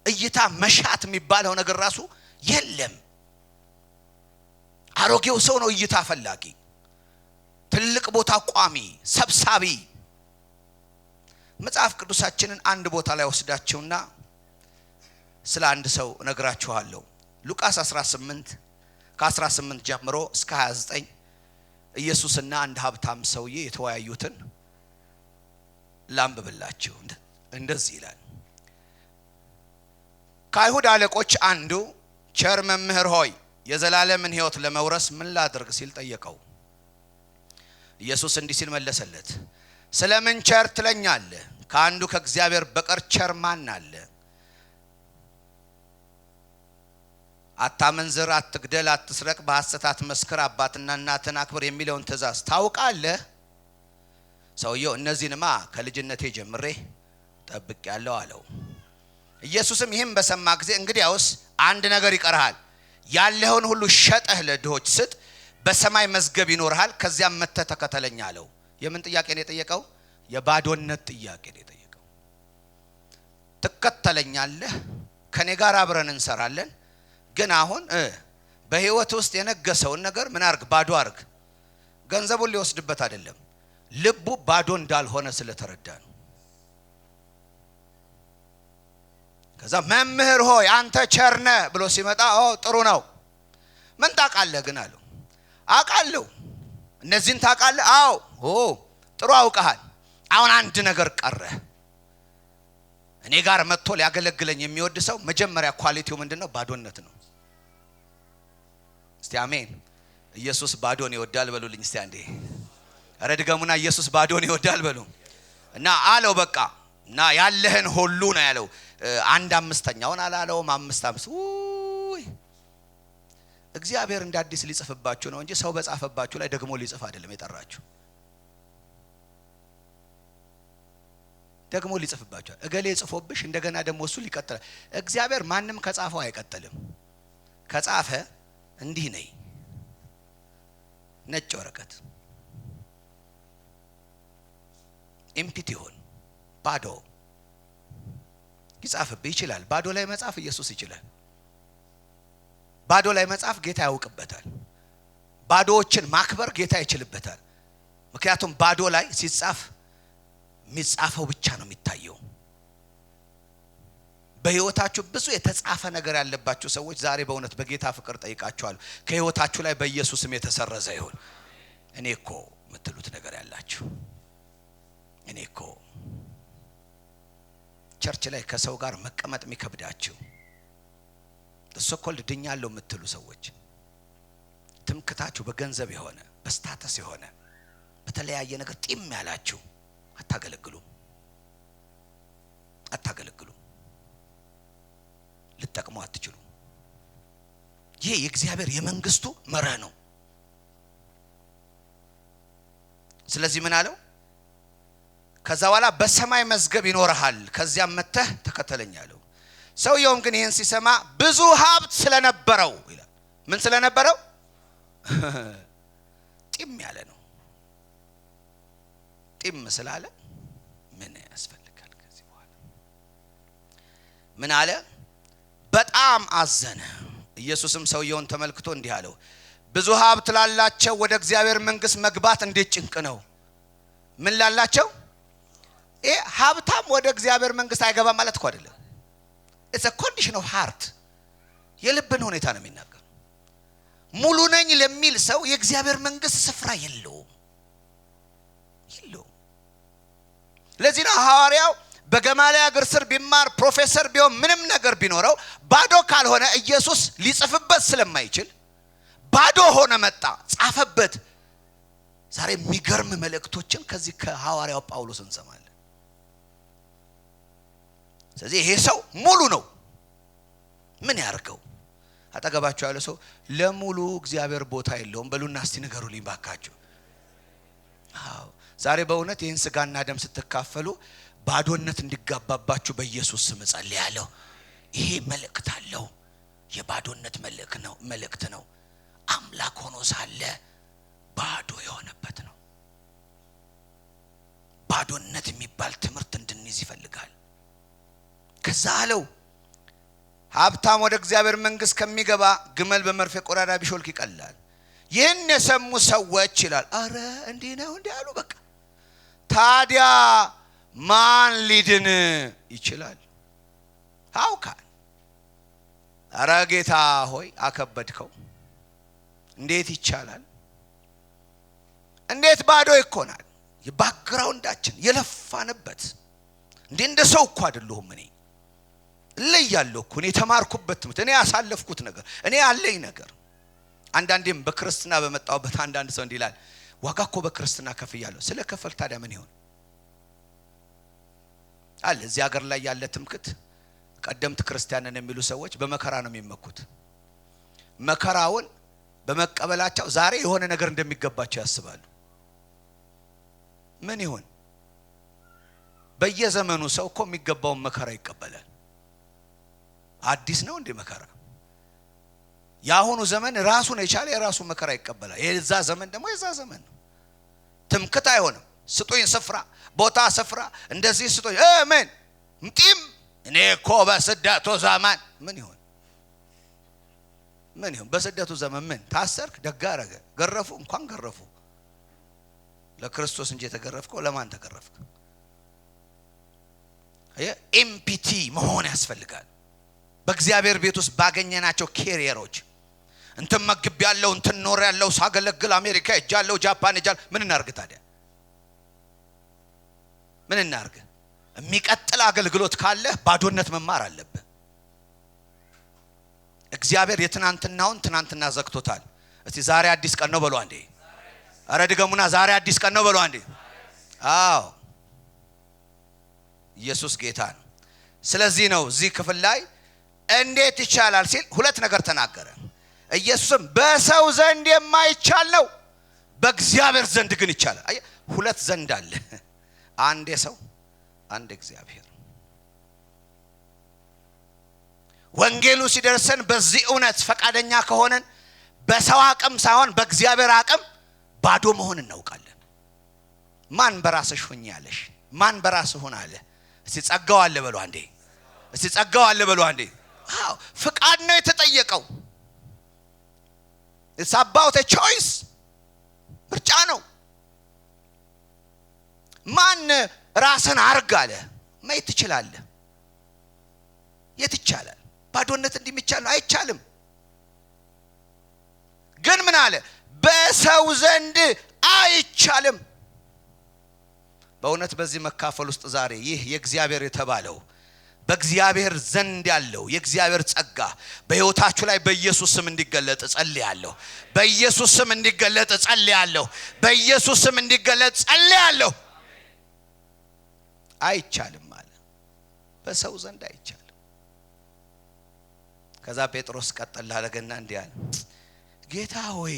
እይታ መሻት የሚባለው ነገር ራሱ የለም። አሮጌው ሰው ነው እይታ ፈላጊ፣ ትልቅ ቦታ ቋሚ፣ ሰብሳቢ። መጽሐፍ ቅዱሳችንን አንድ ቦታ ላይ ወስዳችሁና ስለ አንድ ሰው እነግራችኋለሁ። ሉቃስ 18 ከ18 ጀምሮ እስከ 29 ኢየሱስና አንድ ሀብታም ሰውዬ የተወያዩትን ላንብብላችሁ። እንደዚህ ይላል። ከአይሁድ አለቆች አንዱ ቸር መምህር ሆይ የዘላለምን ሕይወት ለመውረስ ምን ላድርግ ሲል ጠየቀው። ኢየሱስ እንዲህ ሲል መለሰለት፣ ስለምን ቸር ትለኛለህ? ከአንዱ ከእግዚአብሔር በቀር ቸር ማን አለ? አታመንዝር፣ አትግደል፣ አትስረቅ፣ በሐሰት አትመስክር፣ አባትና እናትን አክብር የሚለውን ትእዛዝ ታውቃለህ? ሰውየው እነዚህንማ ከልጅነቴ ጀምሬ ጠብቄአለሁ አለው። ኢየሱስም ይህም በሰማ ጊዜ እንግዲያውስ አንድ ነገር ይቀርሃል፣ ያለህን ሁሉ ሸጠህ ለድሆች ስጥ፣ በሰማይ መዝገብ ይኖርሃል፣ ከዚያም መጥተህ ተከተለኝ አለው። የምን ጥያቄ ነው የጠየቀው? የባዶነት ጥያቄ ነው የጠየቀው። ትከተለኛለህ፣ ከኔ ጋር አብረን እንሰራለን፣ ግን አሁን በህይወት ውስጥ የነገሰውን ነገር ምን አርግ? ባዶ አርግ። ገንዘቡን ሊወስድበት አይደለም፣ ልቡ ባዶ እንዳልሆነ ስለተረዳ ነው። ከዛ መምህር ሆይ አንተ ቸር ነህ ብሎ ሲመጣ ጥሩ ነው፣ ምን ታውቃለህ ግን አለው። አውቃለሁ። እነዚህን ታውቃለህ? አዎ። ጥሩ አውቀሃል። አሁን አንድ ነገር ቀረ። እኔ ጋር መጥቶ ሊያገለግለኝ የሚወድ ሰው መጀመሪያ quality ው ምንድነው? ባዶነት ነው። እስቲ አሜን። ኢየሱስ ባዶን ይወዳል በሉልኝ እስቲ አንዴ። ኧረ ድገሙና ኢየሱስ ባዶን ይወዳል በሉ። እና አለው በቃ እና ያለህን ሁሉ ነው ያለው። አንድ አምስተኛውን አላለውም። አምስት አምስት። ውይ እግዚአብሔር እንደ አዲስ ሊጽፍባችሁ ነው እንጂ ሰው በጻፈባችሁ ላይ ደግሞ ሊጽፍ አይደለም የጠራችሁ። ደግሞ ሊጽፍባችሁ እገሌ ጽፎብሽ እንደገና ደግሞ እሱ ሊቀጥል። እግዚአብሔር ማንም ከጻፈው አይቀጥልም። ከጻፈ እንዲህ ነይ፣ ነጭ ወረቀት empty ይሁን፣ ባዶ ይጻፍብህ ይችላል። ባዶ ላይ መጻፍ ኢየሱስ ይችላል። ባዶ ላይ መጻፍ ጌታ ያውቅበታል። ባዶዎችን ማክበር ጌታ ይችልበታል። ምክንያቱም ባዶ ላይ ሲጻፍ የሚጻፈው ብቻ ነው የሚታየው። በህይወታችሁ ብዙ የተጻፈ ነገር ያለባችሁ ሰዎች ዛሬ በእውነት በጌታ ፍቅር ጠይቃችኋለሁ፣ ከህይወታችሁ ላይ በኢየሱስም የተሰረዘ ይሁን። እኔ እኮ የምትሉት ነገር ያላችሁ፣ እኔ እኮ church ላይ ከሰው ጋር መቀመጥ የሚከብዳችሁ፣ so-called ድኛለሁ የምትሉ ሰዎች፣ ትምክታችሁ በገንዘብ የሆነ፣ በ status የሆነ፣ በተለያየ ነገር ጢም ያላችሁ አታገለግሉም፣ አታገለግሉም፣ ልትጠቅሙ አትችሉም። ይሄ የእግዚአብሔር የመንግስቱ መርህ ነው። ስለዚህ ምን አለው? ከዛ በኋላ በሰማይ መዝገብ ይኖርሃል፣ ከዚያም መጥተህ ተከተለኝ አለው። ሰውየውም ግን ይህን ሲሰማ ብዙ ሀብት ስለነበረው ይላል። ምን ስለነበረው? ጢም ያለ ነው። ጢም ስላለ ምን ያስፈልጋል ከዚህ በኋላ? ምን አለ? በጣም አዘነ። ኢየሱስም ሰውየውን ተመልክቶ እንዲህ አለው፣ ብዙ ሀብት ላላቸው ወደ እግዚአብሔር መንግስት መግባት እንዴት ጭንቅ ነው። ምን ላላቸው? ይሄ ሀብታም ወደ እግዚአብሔር መንግስት አይገባም ማለት እኮ አይደለም። It's a condition of heart፣ የልብን ሁኔታ ነው የሚናገር። ሙሉ ነኝ ለሚል ሰው የእግዚአብሔር መንግስት ስፍራ የለውም፣ የለውም። ለዚህ ነው ሐዋርያው በገማልያል እግር ስር ቢማር፣ ፕሮፌሰር ቢሆን፣ ምንም ነገር ቢኖረው ባዶ ካልሆነ ኢየሱስ ሊጽፍበት ስለማይችል ባዶ ሆነ መጣ፣ ጻፈበት። ዛሬ የሚገርም መልእክቶችን ከዚህ ከሐዋርያው ጳውሎስ እንሰማለን። ስለዚህ ይሄ ሰው ሙሉ ነው። ምን ያርገው? አጠገባችሁ ያለ ሰው ለሙሉ እግዚአብሔር ቦታ የለውም በሉና እስቲ ንገሩልኝ ባካችሁ። አዎ ዛሬ በእውነት ይህን ስጋና ደም ስትካፈሉ ባዶነት እንዲጋባባችሁ በኢየሱስ ስም እጸልያለሁ። ይሄ መልእክት አለው። የባዶነት መልእክት ነው፣ መልእክት ነው። አምላክ ሆኖ ሳለ ባዶ የሆነበት ነው። ባዶነት የሚባል ትምህርት እንድንይዝ ይፈልጋል። ከዛ አለው ሀብታም ወደ እግዚአብሔር መንግስት ከሚገባ ግመል በመርፌ ቆዳዳ ቢሾልክ ይቀላል። ይህን የሰሙ ሰዎች ይላል፣ አረ እንዲህ ነው እንዲህ አሉ። በቃ ታዲያ ማን ሊድን ይችላል? How can? አረ ጌታ ሆይ አከበድከው። እንዴት ይቻላል? እንዴት ባዶ ይኮናል? የ background ኣችን የለፋንበት፣ እንዴ እንደ ሰው እኮ አይደለሁም እኔ፣ እለያለሁ እኮ፣ እኔ የተማርኩበት ትምህርት፣ እኔ ያሳለፍኩት ነገር፣ እኔ ያለኝ ነገር። አንዳንዴም በክርስትና በመጣሁበት አንዳንድ ሰው እንዲህ ይላል፣ ዋጋ እኮ በክርስትና ከፍያለሁ። ስለ ከፈል ታዲያ ምን ይሆን አለ። እዚህ ሀገር ላይ ያለ ትምክት፣ ቀደምት ክርስቲያንን የሚሉ ሰዎች በመከራ ነው የሚመኩት። መከራውን በመቀበላቸው ዛሬ የሆነ ነገር እንደሚገባቸው ያስባሉ። ምን ይሆን? በየዘመኑ ሰው እኮ የሚገባውን መከራ ይቀበላል። አዲስ ነው እንዴ መከራ? የአሁኑ ዘመን ራሱን የቻለ የራሱ መከራ ይቀበላል። የዛ ዘመን ደግሞ የዛ ዘመን ነው። ትምክት አይሆንም። ስጡኝ ስፍራ፣ ቦታ፣ ስፍራ እንደዚህ ስጡኝ፣ ምን ጢም፣ እኔ እኮ በስደቱ ዘመን። ምን ይሆን? ምን ይሆን? በስደቱ ዘመን ምን ታሰርክ? ደግ አረገ። ገረፉ፣ እንኳን ገረፉ። ለክርስቶስ እንጂ የተገረፍከው ለማን ተገረፍክ? Empty መሆን ያስፈልጋል። በእግዚአብሔር ቤት ውስጥ ባገኘናቸው career ኦች እንትን መግብ ያለው፣ እንትን ኖር ያለው፣ ሳገለግል አሜሪካ ሄጃለሁ፣ ጃፓን ሄጃለሁ። ምን እናርግ ታዲያ? ምን እናርግ? የሚቀጥል አገልግሎት ካለ ባዶነት መማር አለብህ። እግዚአብሔር የትናንትናውን ትናንትና ዘግቶታል። እስቲ ዛሬ አዲስ ቀን ነው በሉ አንዴ። አረ ድገሙና ዛሬ አዲስ ቀን ነው በሉ አንዴ። አዎ፣ ኢየሱስ ጌታ ነው። ስለዚህ ነው እዚህ ክፍል ላይ እንዴት ይቻላል ሲል ሁለት ነገር ተናገረ። ኢየሱስም በሰው ዘንድ የማይቻል ነው፣ በእግዚአብሔር ዘንድ ግን ይቻላል። አየህ፣ ሁለት ዘንድ አለ። አንድ የሰው፣ አንድ እግዚአብሔር። ወንጌሉ ሲደርሰን በዚህ እውነት ፈቃደኛ ከሆነን በሰው አቅም ሳይሆን በእግዚአብሔር አቅም ባዶ መሆን እናውቃለን። ማን በራስሽ ሁኚ አለሽ? ማን በራስህ ሁን አለ? እስቲ ጸጋው አለ በሉ አንዴ። እስቲ ጸጋው አለ በሉ አንዴ። አዎ፣ ፍቃድ ነው የተጠየቀው። It's about a choice፣ ምርጫ ነው። ማን ራስን አርግ አለ? መየት ትችላለህ? የት ይቻላል? ባዶነት እንዲህ የሚቻል ነው? አይቻልም። ግን ምን አለ? በሰው ዘንድ አይቻልም። በእውነት በዚህ መካፈል ውስጥ ዛሬ ይህ የእግዚአብሔር የተባለው፣ በእግዚአብሔር ዘንድ ያለው የእግዚአብሔር ጸጋ በሕይወታችሁ ላይ በኢየሱስ ስም እንዲገለጥ እጸልያለሁ። በኢየሱስ ስም እንዲገለጥ እጸልያለሁ። በኢየሱስ ስም እንዲገለጥ እጸልያለሁ። አይቻልም አለ። በሰው ዘንድ አይቻልም። ከዛ ጴጥሮስ ቀጠል አደረገና እንዲህ አለ፣ ጌታ ሆይ፣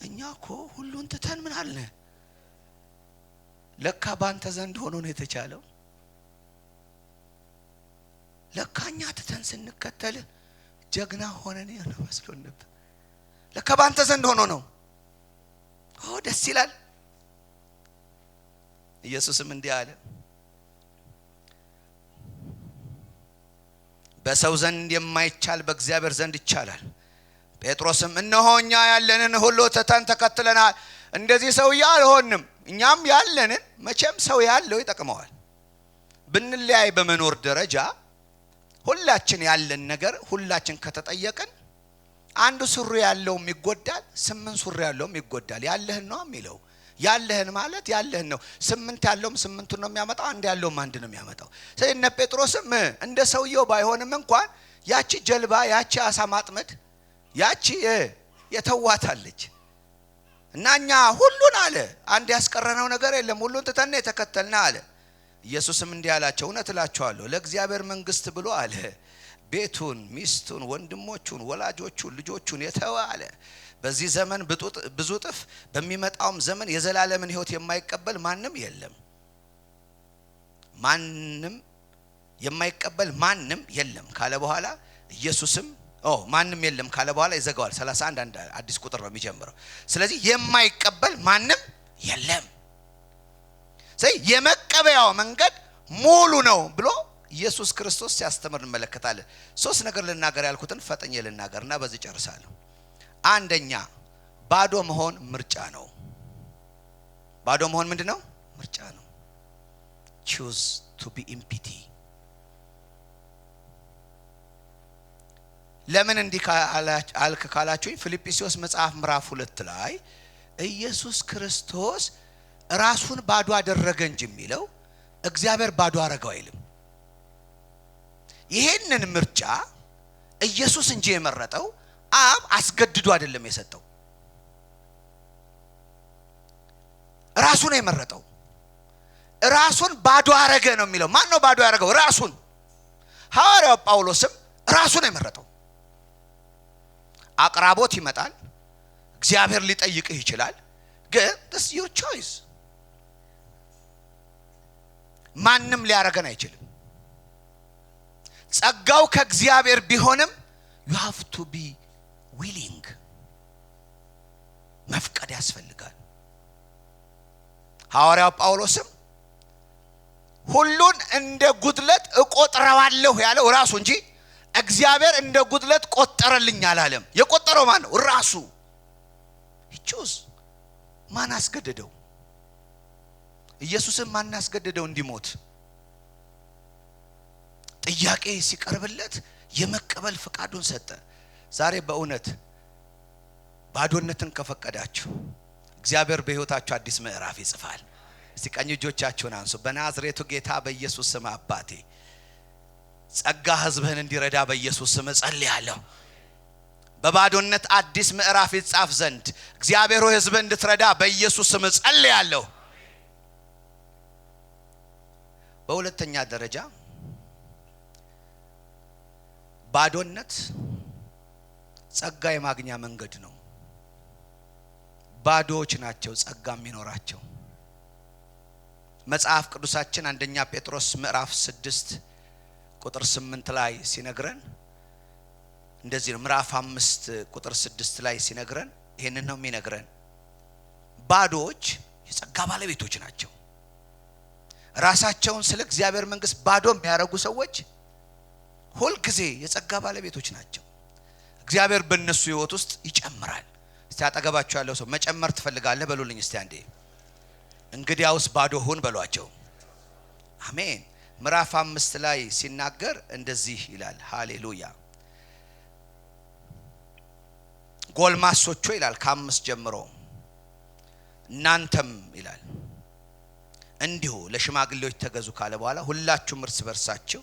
እኛ እኮ ሁሉን ትተን ምን አለ? ለካ ባንተ ዘንድ ሆኖ ነው የተቻለው። ለካ እኛ ትተን ስንከተል ጀግና ሆነን ነው መስሎን ነበር። ለካ ባንተ ዘንድ ሆኖ ነው። ኦ ደስ ይላል። ኢየሱስም እንዲህ አለ፣ በሰው ዘንድ የማይቻል በእግዚአብሔር ዘንድ ይቻላል። ጴጥሮስም እነሆ እኛ ያለንን ሁሉ ትተን ተከትለናል። እንደዚህ ሰውዬ አልሆንም። እኛም ያለንን፣ መቼም ሰው ያለው ይጠቅመዋል። ብንለያይ በመኖር ደረጃ ሁላችን ያለን ነገር፣ ሁላችን ከተጠየቅን አንዱ ሱሪ ያለውም ይጎዳል፣ ስምንት ሱሪ ያለውም ይጎዳል። ያለህን ነው የሚለው። ያለህን ማለት ያለህን ነው። ስምንት ያለውም ስምንቱን ነው የሚያመጣው፣ አንድ ያለውም አንድ ነው የሚያመጣው። ስለዚህ እነ ጴጥሮስም እንደ ሰውየው ባይሆንም እንኳን ያቺ ጀልባ፣ ያቺ አሳ ማጥመድ፣ ያቺ የተዋታለች እና እኛ ሁሉን አለ፣ አንድ ያስቀረነው ነገር የለም፣ ሁሉን ትተን የተከተልና አለ። ኢየሱስም እንዲህ አላቸው፣ እውነት እላችኋለሁ፣ ለእግዚአብሔር መንግስት ብሎ አለ ቤቱን፣ ሚስቱን፣ ወንድሞቹን፣ ወላጆቹን፣ ልጆቹን የተወ አለ በዚህ ዘመን ብዙ እጥፍ፣ በሚመጣውም ዘመን የዘላለምን ሕይወት የማይቀበል ማንም የለም። ማንም የማይቀበል ማንም የለም ካለ በኋላ፣ ኢየሱስም ኦ ማንም የለም ካለ በኋላ ይዘጋዋል። 31 አንድ አዲስ ቁጥር ነው የሚጀምረው። ስለዚህ የማይቀበል ማንም የለም። ስለዚህ የመቀበያው መንገድ ሙሉ ነው ብሎ ኢየሱስ ክርስቶስ ሲያስተምር እንመለከታለን። ሶስት ነገር ልናገር ያልኩትን ፈጥኜ ልናገርና በዚህ ጨርሳለሁ። አንደኛ ባዶ መሆን ምርጫ ነው። ባዶ መሆን ምንድነው? ምርጫ ነው። Choose to be empty። ለምን እንዲህ አልክ ካላችሁኝ ፊልጵስዩስ መጽሐፍ ምዕራፍ 2 ላይ ኢየሱስ ክርስቶስ ራሱን ባዶ አደረገ እንጂ የሚለው እግዚአብሔር ባዶ አደረገው አይልም። ይሄንን ምርጫ ኢየሱስ እንጂ የመረጠው አብ አስገድዶ አይደለም የሰጠው፣ ራሱ ነው የመረጠው። ራሱን ባዶ አደረገ ነው የሚለው። ማን ነው ባዶ ያደረገው? ራሱን። ሐዋርያው ጳውሎስም ራሱ ነው የመረጠው። አቅራቦት ይመጣል፣ እግዚአብሔር ሊጠይቅህ ይችላል፣ ግን this is your choice። ማንም ሊያረገን አይችልም። ጸጋው ከእግዚአብሔር ቢሆንም you have to be willing፣ መፍቀድ ያስፈልጋል። ሐዋርያው ጳውሎስም ሁሉን እንደ ጉድለት እቆጥረዋለሁ ያለው ራሱ እንጂ እግዚአብሔር እንደ ጉድለት ቆጠረልኝ አላለም። የቆጠረው ማን ነው? ራሱ። He chose። ማን አስገደደው? ኢየሱስን ማን አስገደደው እንዲሞት? ጥያቄ ሲቀርብለት የመቀበል ፍቃዱን ሰጠ። ዛሬ በእውነት ባዶነትን ከፈቀዳችሁ እግዚአብሔር በሕይወታችሁ አዲስ ምዕራፍ ይጽፋል። እስቲ ቀኝ እጆቻችሁን አንሱ። በናዝሬቱ ጌታ በኢየሱስ ስም አባቴ ጸጋ ሕዝብህን እንዲረዳ በኢየሱስ ስም እጸልያለሁ። በባዶነት አዲስ ምዕራፍ ይጻፍ ዘንድ እግዚአብሔር ሆይ ሕዝብህን እንድትረዳ በኢየሱስ ስም እጸልያለሁ። በሁለተኛ ደረጃ ባዶነት ጸጋ የማግኛ መንገድ ነው። ባዶዎች ናቸው ጸጋ የሚኖራቸው። መጽሐፍ ቅዱሳችን አንደኛ ጴጥሮስ ምዕራፍ 6 ቁጥር 8 ላይ ሲነግረን እንደዚህ ነው። ምዕራፍ 5 ቁጥር 6 ላይ ሲነግረን ይሄንን ነው የሚነግረን። ባዶዎች የጸጋ ባለቤቶች ናቸው። ራሳቸውን ስለ እግዚአብሔር መንግስት ባዶ የሚያደርጉ ሰዎች ሁል ጊዜ የጸጋ ባለቤቶች ናቸው። እግዚአብሔር በእነሱ ህይወት ውስጥ ይጨምራል። እስቲ አጠገባችሁ ያለው ሰው መጨመር ትፈልጋለህ በሉልኝ እስቲ አንዴ። እንግዲያውስ ባዶ ሁን በሏቸው። አሜን። ምዕራፍ 5 ላይ ሲናገር እንደዚህ ይላል። ሃሌሉያ። ጎልማሶች ይላል ከ5 ጀምሮ እናንተም ይላል እንዲሁ ለሽማግሌዎች ተገዙ ካለ በኋላ ሁላችሁም እርስ በርሳችሁ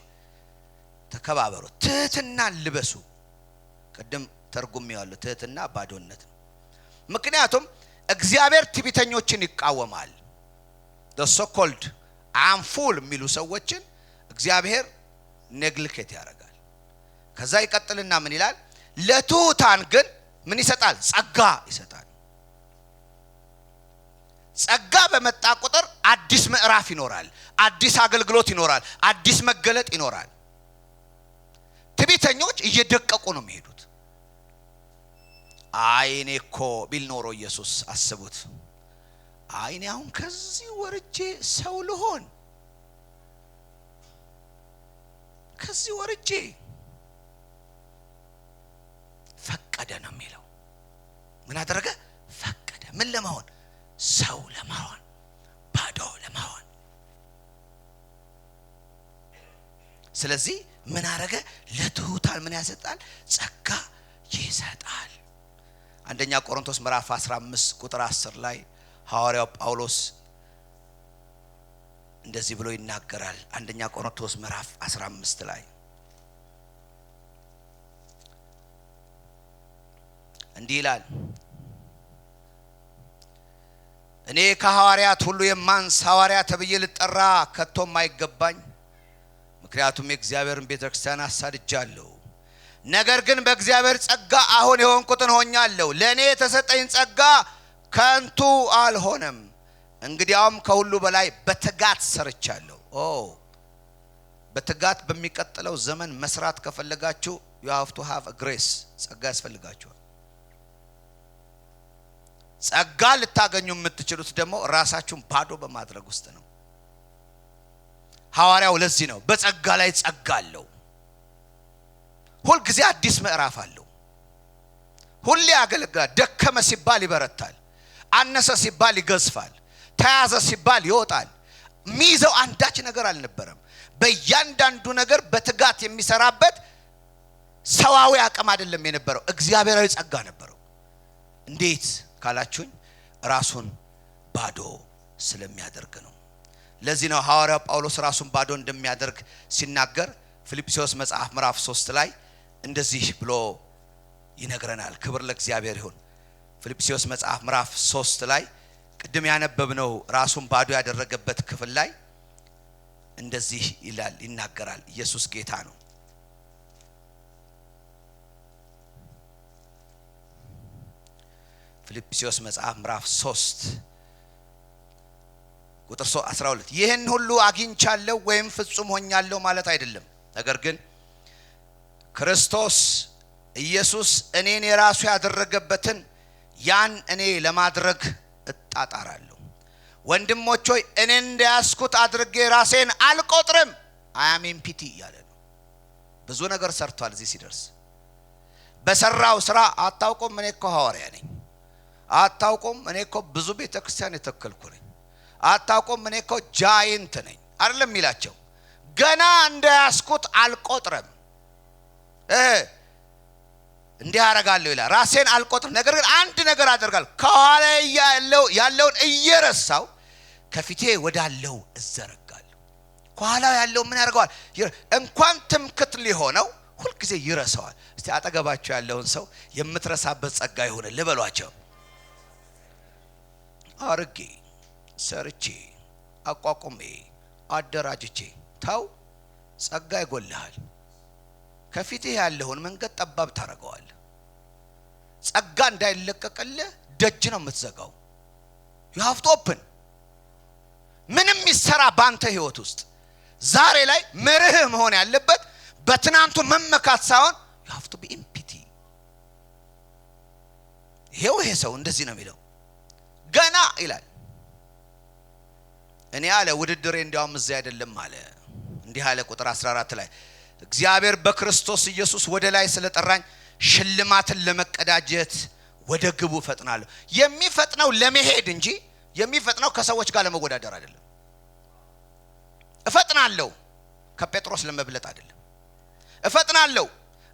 ተከባበሩ፣ ትህትናን ልበሱ። ቅድም ተርጉሜዋለሁ። ትህትና ባዶነት ነው። ምክንያቱም እግዚአብሔር ትዕቢተኞችን ይቃወማል። the so called I'm full የሚሉ ሰዎችን እግዚአብሔር neglect ያደርጋል። ከዛ ይቀጥልና ምን ይላል? ለትሑታን ግን ምን ይሰጣል? ጸጋ ይሰጣል። ጸጋ በመጣ ቁጥር አዲስ ምዕራፍ ይኖራል፣ አዲስ አገልግሎት ይኖራል፣ አዲስ መገለጥ ይኖራል። ትዕቢተኞች እየደቀቁ ነው የሚሄዱት። አይ እኔ እኮ ቢል ኖሮ ኢየሱስ አስቡት፣ አይ እኔ አሁን ከዚህ ወርጄ ሰው ልሆን፣ ከዚህ ወርጄ ፈቀደ ነው የሚለው። ምን አደረገ? ፈቀደ። ምን ለመሆን? ሰው ለመሆን፣ ባዶ ለመሆን። ስለዚህ ምን አደረገ? ለትሑታን ምን ያሰጣል? ጸጋ ይሰጣል። አንደኛ ቆሮንቶስ ምዕራፍ 15 ቁጥር 10 ላይ ሐዋርያው ጳውሎስ እንደዚህ ብሎ ይናገራል። አንደኛ ቆሮንቶስ ምዕራፍ 15 ላይ እንዲህ ይላል፣ እኔ ከሐዋርያት ሁሉ የማንስ ሐዋርያ ተብዬ ልጠራ ከቶም አይገባኝ፣ ምክንያቱም የእግዚአብሔርን ቤተክርስቲያን አሳድጃለሁ። ነገር ግን በእግዚአብሔር ጸጋ አሁን የሆንኩትን ሆኛለሁ። ለኔ የተሰጠኝ ጸጋ ከንቱ አልሆነም፣ እንግዲያውም ከሁሉ በላይ በትጋት ሰርቻለሁ። በትጋት በሚቀጥለው ዘመን መስራት ከፈለጋችሁ you have to have a grace፣ ጸጋ ያስፈልጋችኋል። ጸጋ ልታገኙ የምትችሉት ደግሞ ራሳችሁን ባዶ በማድረግ ውስጥ ነው። ሐዋርያው ለዚህ ነው በጸጋ ላይ ጸጋ አለው። ሁል ጊዜ አዲስ ምዕራፍ አለው። ሁሌ ያገለግላል። ደከመ ሲባል ይበረታል። አነሰ ሲባል ይገዝፋል። ተያዘ ሲባል ይወጣል። ሚይዘው አንዳች ነገር አልነበረም። በእያንዳንዱ ነገር በትጋት የሚሰራበት ሰዋዊ አቅም አይደለም የነበረው፣ እግዚአብሔራዊ ጸጋ ነበረው። እንዴት ካላችሁኝ ራሱን ባዶ ስለሚያደርግ ነው። ለዚህ ነው ሐዋርያው ጳውሎስ ራሱን ባዶ እንደሚያደርግ ሲናገር ፊልጵስዩስ መጽሐፍ ምዕራፍ 3 ላይ እንደዚህ ብሎ ይነግረናል። ክብር ለእግዚአብሔር ይሁን። ፊልጵስዩስ መጽሐፍ ምዕራፍ 3 ላይ ቅድም ያነበብነው ራሱን ባዶ ያደረገበት ክፍል ላይ እንደዚህ ይላል፣ ይናገራል። ኢየሱስ ጌታ ነው። ፊልጵስዩስ መጽሐፍ ምዕራፍ 3 ቁጥር 12 ይህን ሁሉ አግኝቻለሁ ወይም ፍጹም ሆኛለሁ ማለት አይደለም፣ ነገር ግን ክርስቶስ ኢየሱስ እኔን የራሱ ያደረገበትን ያን እኔ ለማድረግ እጣጣራለሁ። ወንድሞች ሆይ እኔን እንደያዝኩት አድርጌ ራሴን አልቆጥርም። I am empty እያለ ነው። ብዙ ነገር ሰርቷል። እዚህ ሲደርስ በሰራው ስራ አታውቁም፣ እኔ እኮ ሐዋርያ ነኝ። አታውቁም፣ እኔ እኮ ብዙ ቤተክርስቲያን የተከልኩ ነኝ። አታውቁም፣ እኔ እኮ giant ነኝ አይደለም የሚላቸው። ገና እንደያዝኩት አልቆጥርም፣ እንዲህ አደርጋለሁ ይላል። ራሴን አልቆጥርም፣ ነገር ግን አንድ ነገር አደርጋለሁ፣ ከኋላ ያለውን እየረሳው ከፊቴ ወዳለው እዘረጋለሁ። ከኋላ ያለው ምን ያደርገዋል? እንኳን ትምክት ሊሆነው ሁልጊዜ ይረሳዋል። እስቲ አጠገባቸው ያለውን ሰው የምትረሳበት ጸጋ ይሁን ልበሏቸው። አርጌ ሰርቼ አቋቁሜ አደራጅቼ ተው፣ ጸጋ ይጎልሃል። ከፊትህ ያለውን መንገድ ጠባብ ታደርገዋለህ። ጸጋ እንዳይለቀቅልህ ደጅ ነው የምትዘጋው። You have to open። ምንም ይሰራ ባንተ ህይወት ውስጥ ዛሬ ላይ መርህ መሆን ያለበት በትናንቱ መመካት ሳይሆን you have to be empty። ይሄው ይሄ ሰው እንደዚህ ነው የሚለው። ገና ይላል እኔ አለ ውድድሬ እንዲያውም እዚያ አይደለም አለ። እንዲህ አለ ቁጥር 14 ላይ እግዚአብሔር በክርስቶስ ኢየሱስ ወደ ላይ ስለጠራኝ ሽልማትን ለመቀዳጀት ወደ ግቡ እፈጥናለሁ። የሚፈጥነው ለመሄድ እንጂ የሚፈጥነው ከሰዎች ጋር ለመወዳደር አይደለም። እፈጥናለሁ ከጴጥሮስ ለመብለጥ አይደለም። እፈጥናለሁ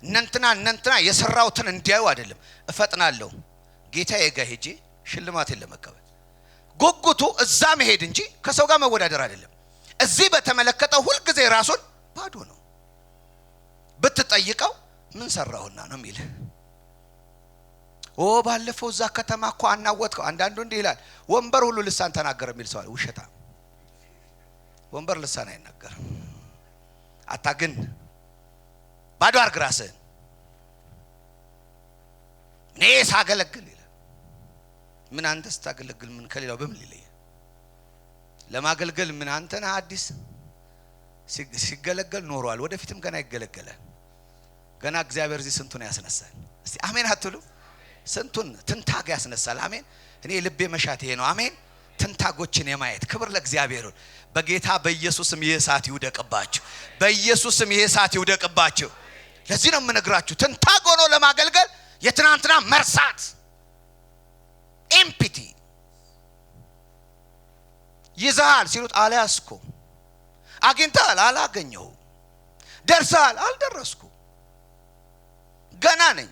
እነንትና እነንትና የሰራውትን እንዲያዩ አይደለም። እፈጥናለሁ ጌታዬ ጋር ሄጄ ሽልማቴን ለመቀበል። ጉጉቱ እዛ መሄድ እንጂ ከሰው ጋር መወዳደር አይደለም። እዚህ በተመለከተው ሁልጊዜ ራሱን ባዶ ነው። ብትጠይቀው ምን ሰራሁና ነው የሚል። ኦ ባለፈው እዛ ከተማ እኮ አናወጥከው። አንዳንዱ እንዲህ ይላል፣ ወንበር ሁሉ ልሳን ተናገረ የሚል ሰው አለ። ውሸታ፣ ወንበር ልሳን አይናገርም። አታግን፣ ባዶ አርግ ራስህን። እኔ ሳገለግል ይላል። ምን አንተ ስታገለግል ምን ከሌላው በምን ሊለየ? ለማገልገል ምን አንተ ነህ አዲስ? ሲገለገል ኖሯል፣ ወደፊትም ገና ይገለገላል። ገና እግዚአብሔር እዚህ ስንቱን ያስነሳል። እስቲ አሜን አትሉ? ስንቱን ትንታግ ያስነሳል። አሜን። እኔ ልቤ መሻት ይሄ ነው። አሜን። ትንታጎችን የማየት ክብር ለእግዚአብሔር ይሁን። በጌታ በኢየሱስም ይሄ እሳት ይውደቅባችሁ። በኢየሱስም ይሄ እሳት ይውደቅባችሁ። ለዚህ ነው የምነግራችሁ፣ ትንታግ ሆኖ ለማገልገል የትናንትና መርሳት empty። ይዘሃል ሲሉት አልያዝኩም፣ አግኝተሃል አላገኘሁም፣ ደርሰሃል አልደረስኩም፣ ገና ነኝ።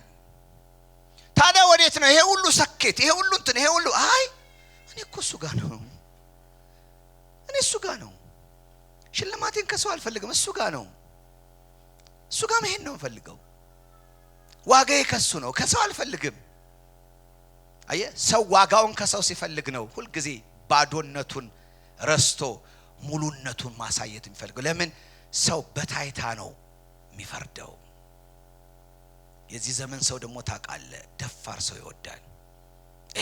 ታዲያ ወዴት ነው ይሄ ሁሉ ሰኬት፣ ይሄ ሁሉ እንትን፣ ይሄ ሁሉ? አይ እኔ እኮ እሱ ጋር ነው፣ እኔ እሱ ጋር ነው። ሽልማቴን ከሰው አልፈልግም፣ እሱ ጋር ነው። እሱ ጋር መሄድ ነው የምፈልገው። ዋጋዬ ከሱ ነው፣ ከሰው አልፈልግም። አየህ፣ ሰው ዋጋውን ከሰው ሲፈልግ ነው ሁልጊዜ ባዶነቱን ረስቶ ሙሉነቱን ማሳየት የሚፈልገው። ለምን? ሰው በታይታ ነው የሚፈርደው። የዚህ ዘመን ሰው ደግሞ ታውቃለህ፣ ደፋር ሰው ይወዳል።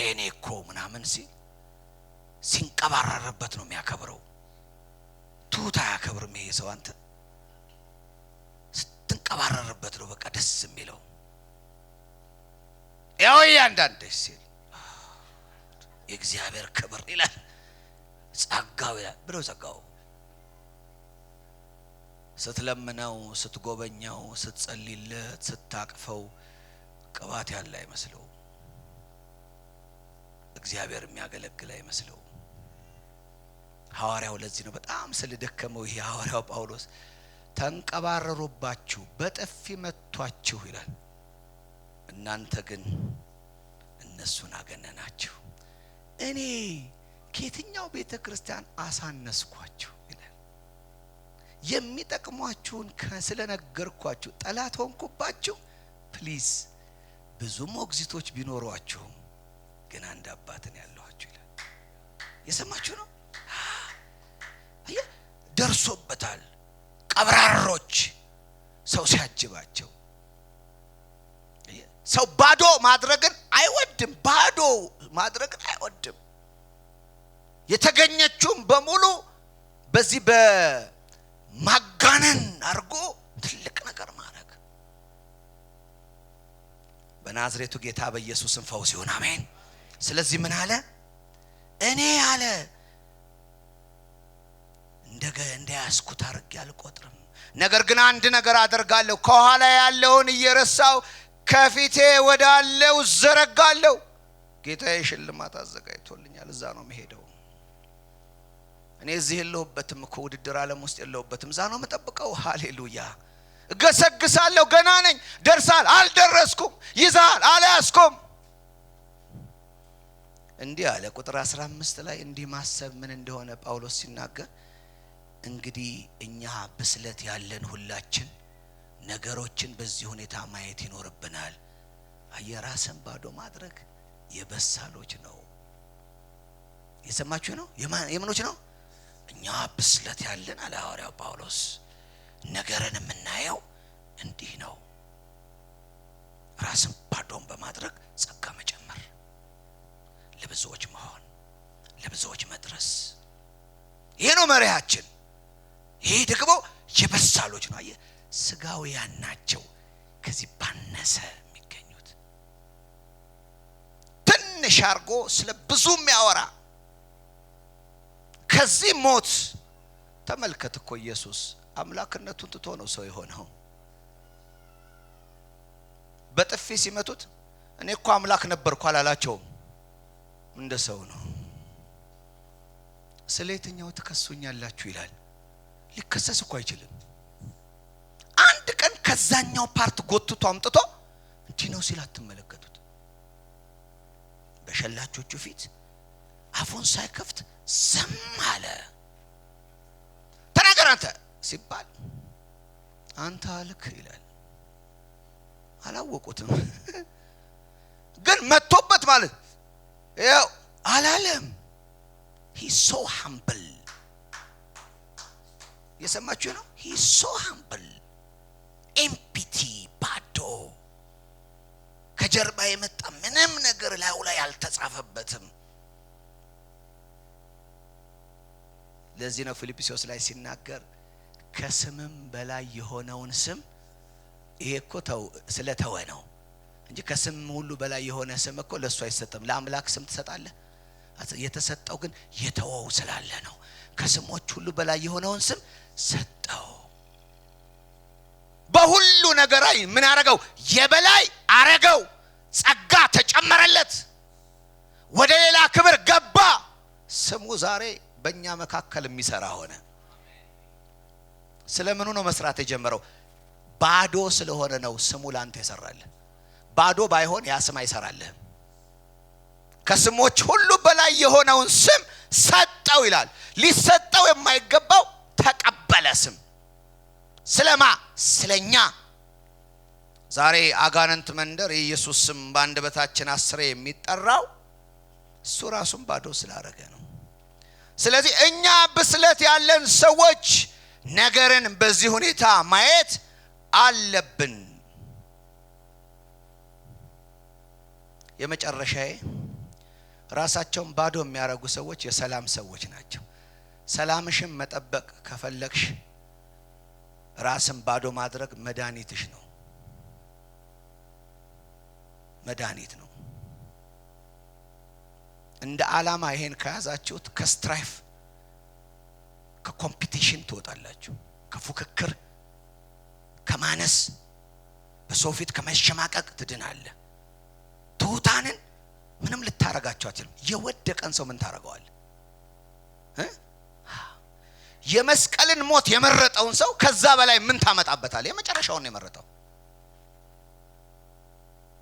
እኔ እኮ ምናምን ሲል ሲንቀባረርበት ነው የሚያከብረው። ትሁት አያከብርም ይሄ ሰው። አንተ ስትንቀባረርበት ነው በቃ ደስ የሚለው። ያው እያንዳንድ ሲል የእግዚአብሔር ክብር ይላል፣ ጸጋው ይላል ብለው ጸጋው ስትለምነው፣ ስትጎበኘው፣ ስትጸልይለት፣ ስታቅፈው ቅባት ያለ አይመስለውም። እግዚአብሔር የሚያገለግል አይመስለውም። ሐዋርያው ለዚህ ነው በጣም ስለደከመው ይሄ ሐዋርያው ጳውሎስ ተንቀባረሩባችሁ፣ በጥፊ መቷችሁ ይላል። እናንተ ግን እነሱን አገነናችሁ። እኔ ከየትኛው ቤተ ክርስቲያን አሳነስኳችሁ ይላል። የሚጠቅሟችሁን ስለነገርኳችሁ ጠላት ሆንኩባችሁ። Please ብዙ ሞግዚቶች ቢኖሯችሁም ግን አንድ አባትን ያለኋችሁ ይላል። የሰማችሁ ነው። አየህ፣ ደርሶበታል። ቀብራሮች ሰው ሲያጅባቸው ሰው ባዶ ማድረግን አይወድም። ባዶ ማድረግን አይወድም። የተገኘችውን በሙሉ በዚህ በማጋነን አድርጎ ትልቅ ነገር ማድረግ። በናዝሬቱ ጌታ በኢየሱስም ፈውስ ይሁን፣ አሜን። ስለዚህ ምን አለ? እኔ አለ እንደያዝኩት አድርጌ አልቆጥርም። ነገር ግን አንድ ነገር አደርጋለሁ፣ ከኋላ ያለውን እየረሳሁ ከፊቴ ወዳለው እዘረጋለሁ። ጌታዬ ሽልማት አዘጋጅቶልኛል፣ እዛ ነው የምሄደው። እኔ እዚህ የለሁበትም እኮ፣ ውድድር ዓለም ውስጥ የለሁበትም። እዛ ነው የምጠብቀው። ሃሌሉያ። እገሰግሳለሁ፣ ገና ነኝ። ደርሳል፣ አልደረስኩም። ይዛል፣ አልያዝኩም። እንዲህ አለ ቁጥር 15 ላይ እንዲህ ማሰብ ምን እንደሆነ ጳውሎስ ሲናገር፣ እንግዲህ እኛ ብስለት ያለን ሁላችን ነገሮችን በዚህ ሁኔታ ማየት ይኖርብናል። አየህ፣ ራስን ባዶ ማድረግ የበሳሎች ነው። የሰማችሁ ነው? የምኖች ነው? እኛ ብስለት ያለን አለ ሐዋርያው ጳውሎስ፣ ነገርን የምናየው እንዲህ ነው። ራስን ባዶን በማድረግ ጸጋ መጨመር፣ ለብዙዎች መሆን፣ ለብዙዎች መድረስ፣ ይሄ ነው መሪያችን። ይሄ ደግሞ የበሳሎች ነው። አየህ፣ ስጋውያን ናቸው ከዚህ ባነሰ የሚገኙት። ትንሽ አድርጎ ስለ ብዙ የሚያወራ ከዚህ ሞት ተመልከት እኮ ኢየሱስ አምላክነቱን ትቶ ነው ሰው የሆነው። በጥፊ ሲመቱት እኔ እኮ አምላክ ነበርኩ አላላቸውም። እንደ ሰው ነው። ስለ የትኛው ትከሱኛላችሁ ይላል። ሊከሰስ እኮ አይችልም። አንድ ቀን ከዛኛው part ጎትቶ አምጥቶ እንዲህ ነው ሲል አትመለከቱት። በሸላቾቹ ፊት አፉን ሳይከፍት ዝም አለ። ተናገር አንተ ሲባል አንተ አልክ ይላል። አላወቁትም፣ ግን መጥቶበት ማለት ያው አላለም። He so humble፣ የሰማችሁ ነው። He so humble፣ empty፣ ባዶ፣ ከጀርባ የመጣ ምንም ነገር ላዩ ላይ አልተጻፈበትም። ለዚህ ነው ፊልጵስዩስ ላይ ሲናገር ከስምም በላይ የሆነውን ስም፣ ይሄ እኮ ተው ስለተወ ነው እንጂ ከስም ሁሉ በላይ የሆነ ስም እኮ ለእሱ አይሰጥም። ለአምላክ ስም ትሰጣለህ። የተሰጠው ግን የተወው ስላለ ነው። ከስሞች ሁሉ በላይ የሆነውን ስም ሰጠው። በሁሉ ነገር ላይ ምን አረገው? የበላይ አረገው። ጸጋ ተጨመረለት። ወደ ሌላ ክብር ገባ። ስሙ ዛሬ በእኛ መካከል የሚሰራ ሆነ። ስለምኑ ነው መስራት የጀመረው? ባዶ ስለሆነ ነው ስሙ ላንተ የሰራልህ። ባዶ ባይሆን ያ ስም አይሰራልህም። ከስሞች ሁሉ በላይ የሆነውን ስም ሰጠው ይላል። ሊሰጠው የማይገባው ተቀበለ ስም። ስለማ? ስለኛ። ዛሬ አጋንንት መንደር የኢየሱስ ስም በአንደበታችን አስሬ የሚጠራው እሱ ራሱን ባዶ ስላደረገ ነው። ስለዚህ እኛ ብስለት ያለን ሰዎች ነገርን በዚህ ሁኔታ ማየት አለብን። የመጨረሻዬ፣ ራሳቸውን ባዶ የሚያደርጉ ሰዎች የሰላም ሰዎች ናቸው። ሰላምሽን መጠበቅ ከፈለግሽ ራስን ባዶ ማድረግ መድኃኒትሽ ነው። መድኃኒት ነው። እንደ ዓላማ ይሄን ከያዛችሁት ከ strife፣ ከ competition ትወጣላችሁ። ከፉክክር፣ ከማነስ፣ በሰው ፊት ከመሸማቀቅ ትድናለህ። ትሑታንን ምንም ልታረጋቸው አትችልም። የወደቀን ሰው ምን ታረገዋል? የመስቀልን ሞት የመረጠውን ሰው ከዛ በላይ ምን ታመጣበታል? የመጨረሻውን ነው የመረጠው።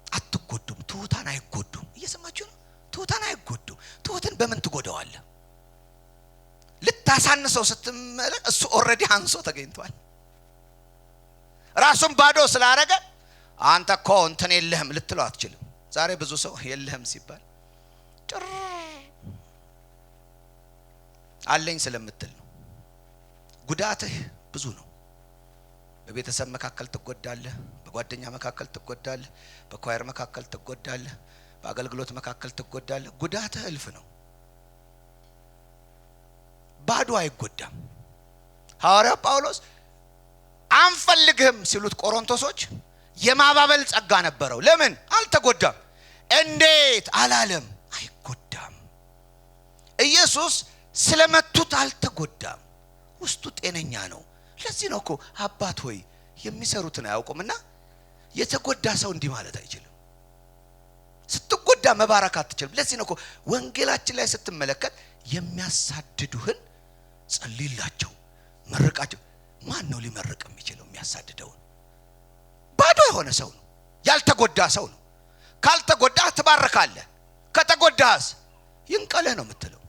አትጎዱም። ትሑታን አይጎዱም። እየሰማችሁ ነው? ትሑታን አይጎዱም። ትሑትን በምን ትጎዳዋለህ? ልታሳንሰው ስትመለክ እሱ already አንሶ ተገኝቷል። ራሱን ባዶ ስላረገ አንተ እኮ እንትን የለህም ልትለው አትችልም። ዛሬ ብዙ ሰው የለህም ሲባል ጭር አለኝ ስለምትል ነው። ጉዳትህ ብዙ ነው። በቤተሰብ መካከል ትጎዳለህ፣ በጓደኛ መካከል ትጎዳለህ፣ በ choir መካከል ትጎዳለህ፣ በአገልግሎት መካከል ትጎዳለህ። ጉዳትህ እልፍ ነው። ባዶ አይጎዳም። ሐዋርያው ጳውሎስ አንፈልግህም ሲሉት ቆሮንቶሶች የማባበል ጸጋ ነበረው። ለምን አልተጎዳም? እንዴት አላለም? አይጎዳም። ኢየሱስ ስለመቱት አልተጎዳም። ውስጡ ጤነኛ ነው። ለዚህ ነው እኮ አባት ሆይ የሚሰሩትን አያውቁምና የተጎዳ ሰው እንዲህ ማለት አይችልም። ስትጎዳ መባረክ አትችልም። ለዚህ ነው እኮ ወንጌላችን ላይ ስትመለከት የሚያሳድዱህን ጸልይላቸው፣ መርቃቸው። ማን ነው ሊመርቅ የሚችለው የሚያሳድደውን? ባዶ የሆነ ሰው ነው፣ ያልተጎዳ ሰው ነው። ካልተጎዳህ ትባርካለህ። ከተጎዳህስ ይንቀልህ ነው የምትለው።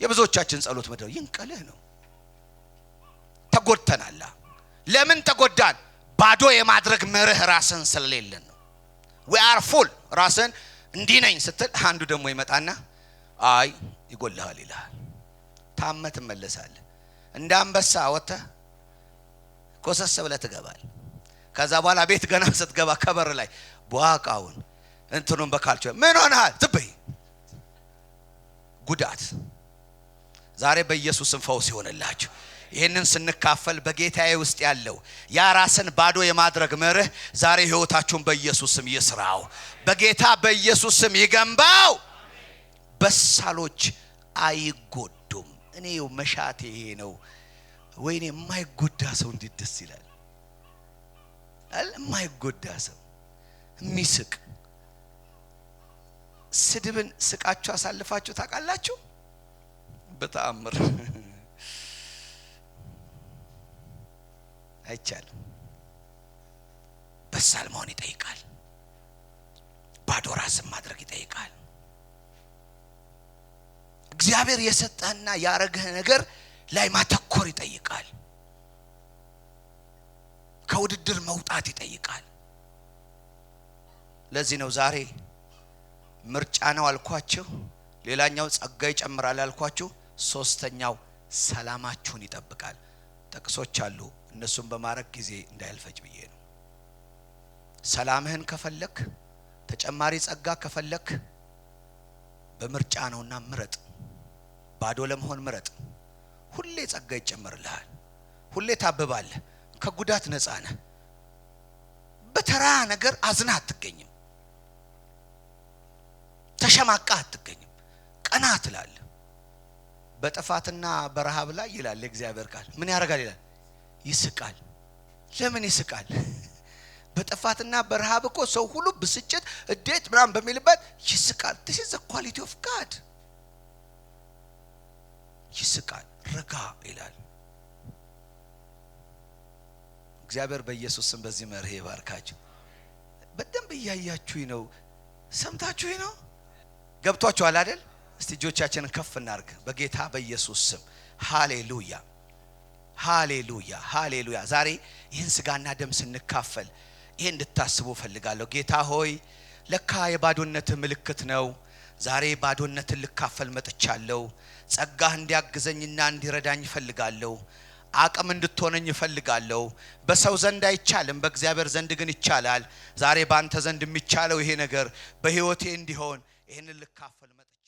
የብዙዎቻችን ጸሎት ምንድነው? ይንቀልህ ነው። ተጎድተናል። ለምን ተጎዳን? ባዶ የማድረግ መርህ ራስን ስለሌለን ነው። We are full። ራስን እንዲህ ነኝ ስትል አንዱ ደግሞ ይመጣና አይ ይጎልሃል ይልሃል። ታመህ ትመለሳለህ። እንደ አንበሳ ወጥተህ ኮሰስ ብለህ ትገባለህ። ከዛ በኋላ ቤት ገና ስትገባ ከበር ላይ ቧቃውን እንትኑን በካልቾ ምን ሆነሃል? ዝም በይ። ጉዳት ዛሬ በኢየሱስም ፈውስ ይሆንላችሁ። ይህንን ስንካፈል በጌታዬ ውስጥ ያለው ያ ራስን ባዶ የማድረግ መርህ ዛሬ ህይወታችሁን በኢየሱስ ስም ይስራው። በጌታ በኢየሱስ ስም ይገንባው። በሳሎች አይጎዱም። እኔ መሻቴ ይሄ ነው። ወይኔ የማይጎዳ ሰው እንዴት ደስ ይላል! የማይጎዳ ሰው የሚስቅ። ስድብን ስቃችሁ አሳልፋችሁ ታውቃላችሁ? በተአምር አይቻልም። በሳል መሆን ይጠይቃል። ባዶ ራስን ማድረግ ይጠይቃል። እግዚአብሔር የሰጠህና ያረገህ ነገር ላይ ማተኮር ይጠይቃል። ከውድድር መውጣት ይጠይቃል። ለዚህ ነው ዛሬ ምርጫ ነው አልኳችሁ። ሌላኛው ጸጋ ይጨምራል አልኳችሁ። ሶስተኛው ሰላማችሁን ይጠብቃል። ጥቅሶች አሉ፣ እነሱን በማድረግ ጊዜ እንዳያልፈጅ ብዬ ነው። ሰላምህን ከፈለክ፣ ተጨማሪ ጸጋ ከፈለክ በምርጫ ነውና ምረጥ። ባዶ ለመሆን ምረጥ። ሁሌ ጸጋ ይጨመርልሃል። ሁሌ ታብባለህ። ከጉዳት ነፃ ነህ። በተራ ነገር አዝና አትገኝም። ተሸማቃ አትገኝም። ቀና ትላለህ። በጥፋትና በረሃብ ላይ ይላል የእግዚአብሔር ቃል ምን ያደርጋል ይላል? ይስቃል። ለምን ይስቃል? በጥፋትና በረሃብ እኮ ሰው ሁሉ ብስጭት፣ እንዴት ምናምን በሚልበት ይስቃል። This is the quality of God። ይስቃል፣ ረጋ ይላል። እግዚአብሔር በኢየሱስ ስም በዚህ መርህ ይባርካችሁ። በደንብ እያያችሁኝ ነው፣ ሰምታችሁኝ ነው፣ ገብቷችኋል አይደል? እስቲ እጆቻችንን ከፍ እናርግ በጌታ በኢየሱስ ስም። ሃሌሉያ፣ ሃሌሉያ፣ ሃሌሉያ። ዛሬ ይህን ስጋና ደም ስንካፈል ይሄን እንድታስቡ እፈልጋለሁ። ጌታ ሆይ ለካ የባዶነት ምልክት ነው። ዛሬ ባዶነትን ልካፈል መጥቻለሁ። ጸጋህ እንዲያግዘኝና እንዲረዳኝ እፈልጋለሁ። አቅም እንድትሆነኝ እፈልጋለሁ። በሰው ዘንድ አይቻልም፣ በእግዚአብሔር ዘንድ ግን ይቻላል። ዛሬ ባንተ ዘንድ የሚቻለው ይሄ ነገር በህይወቴ እንዲሆን ይሄንን ልካፈል መጥቻለሁ።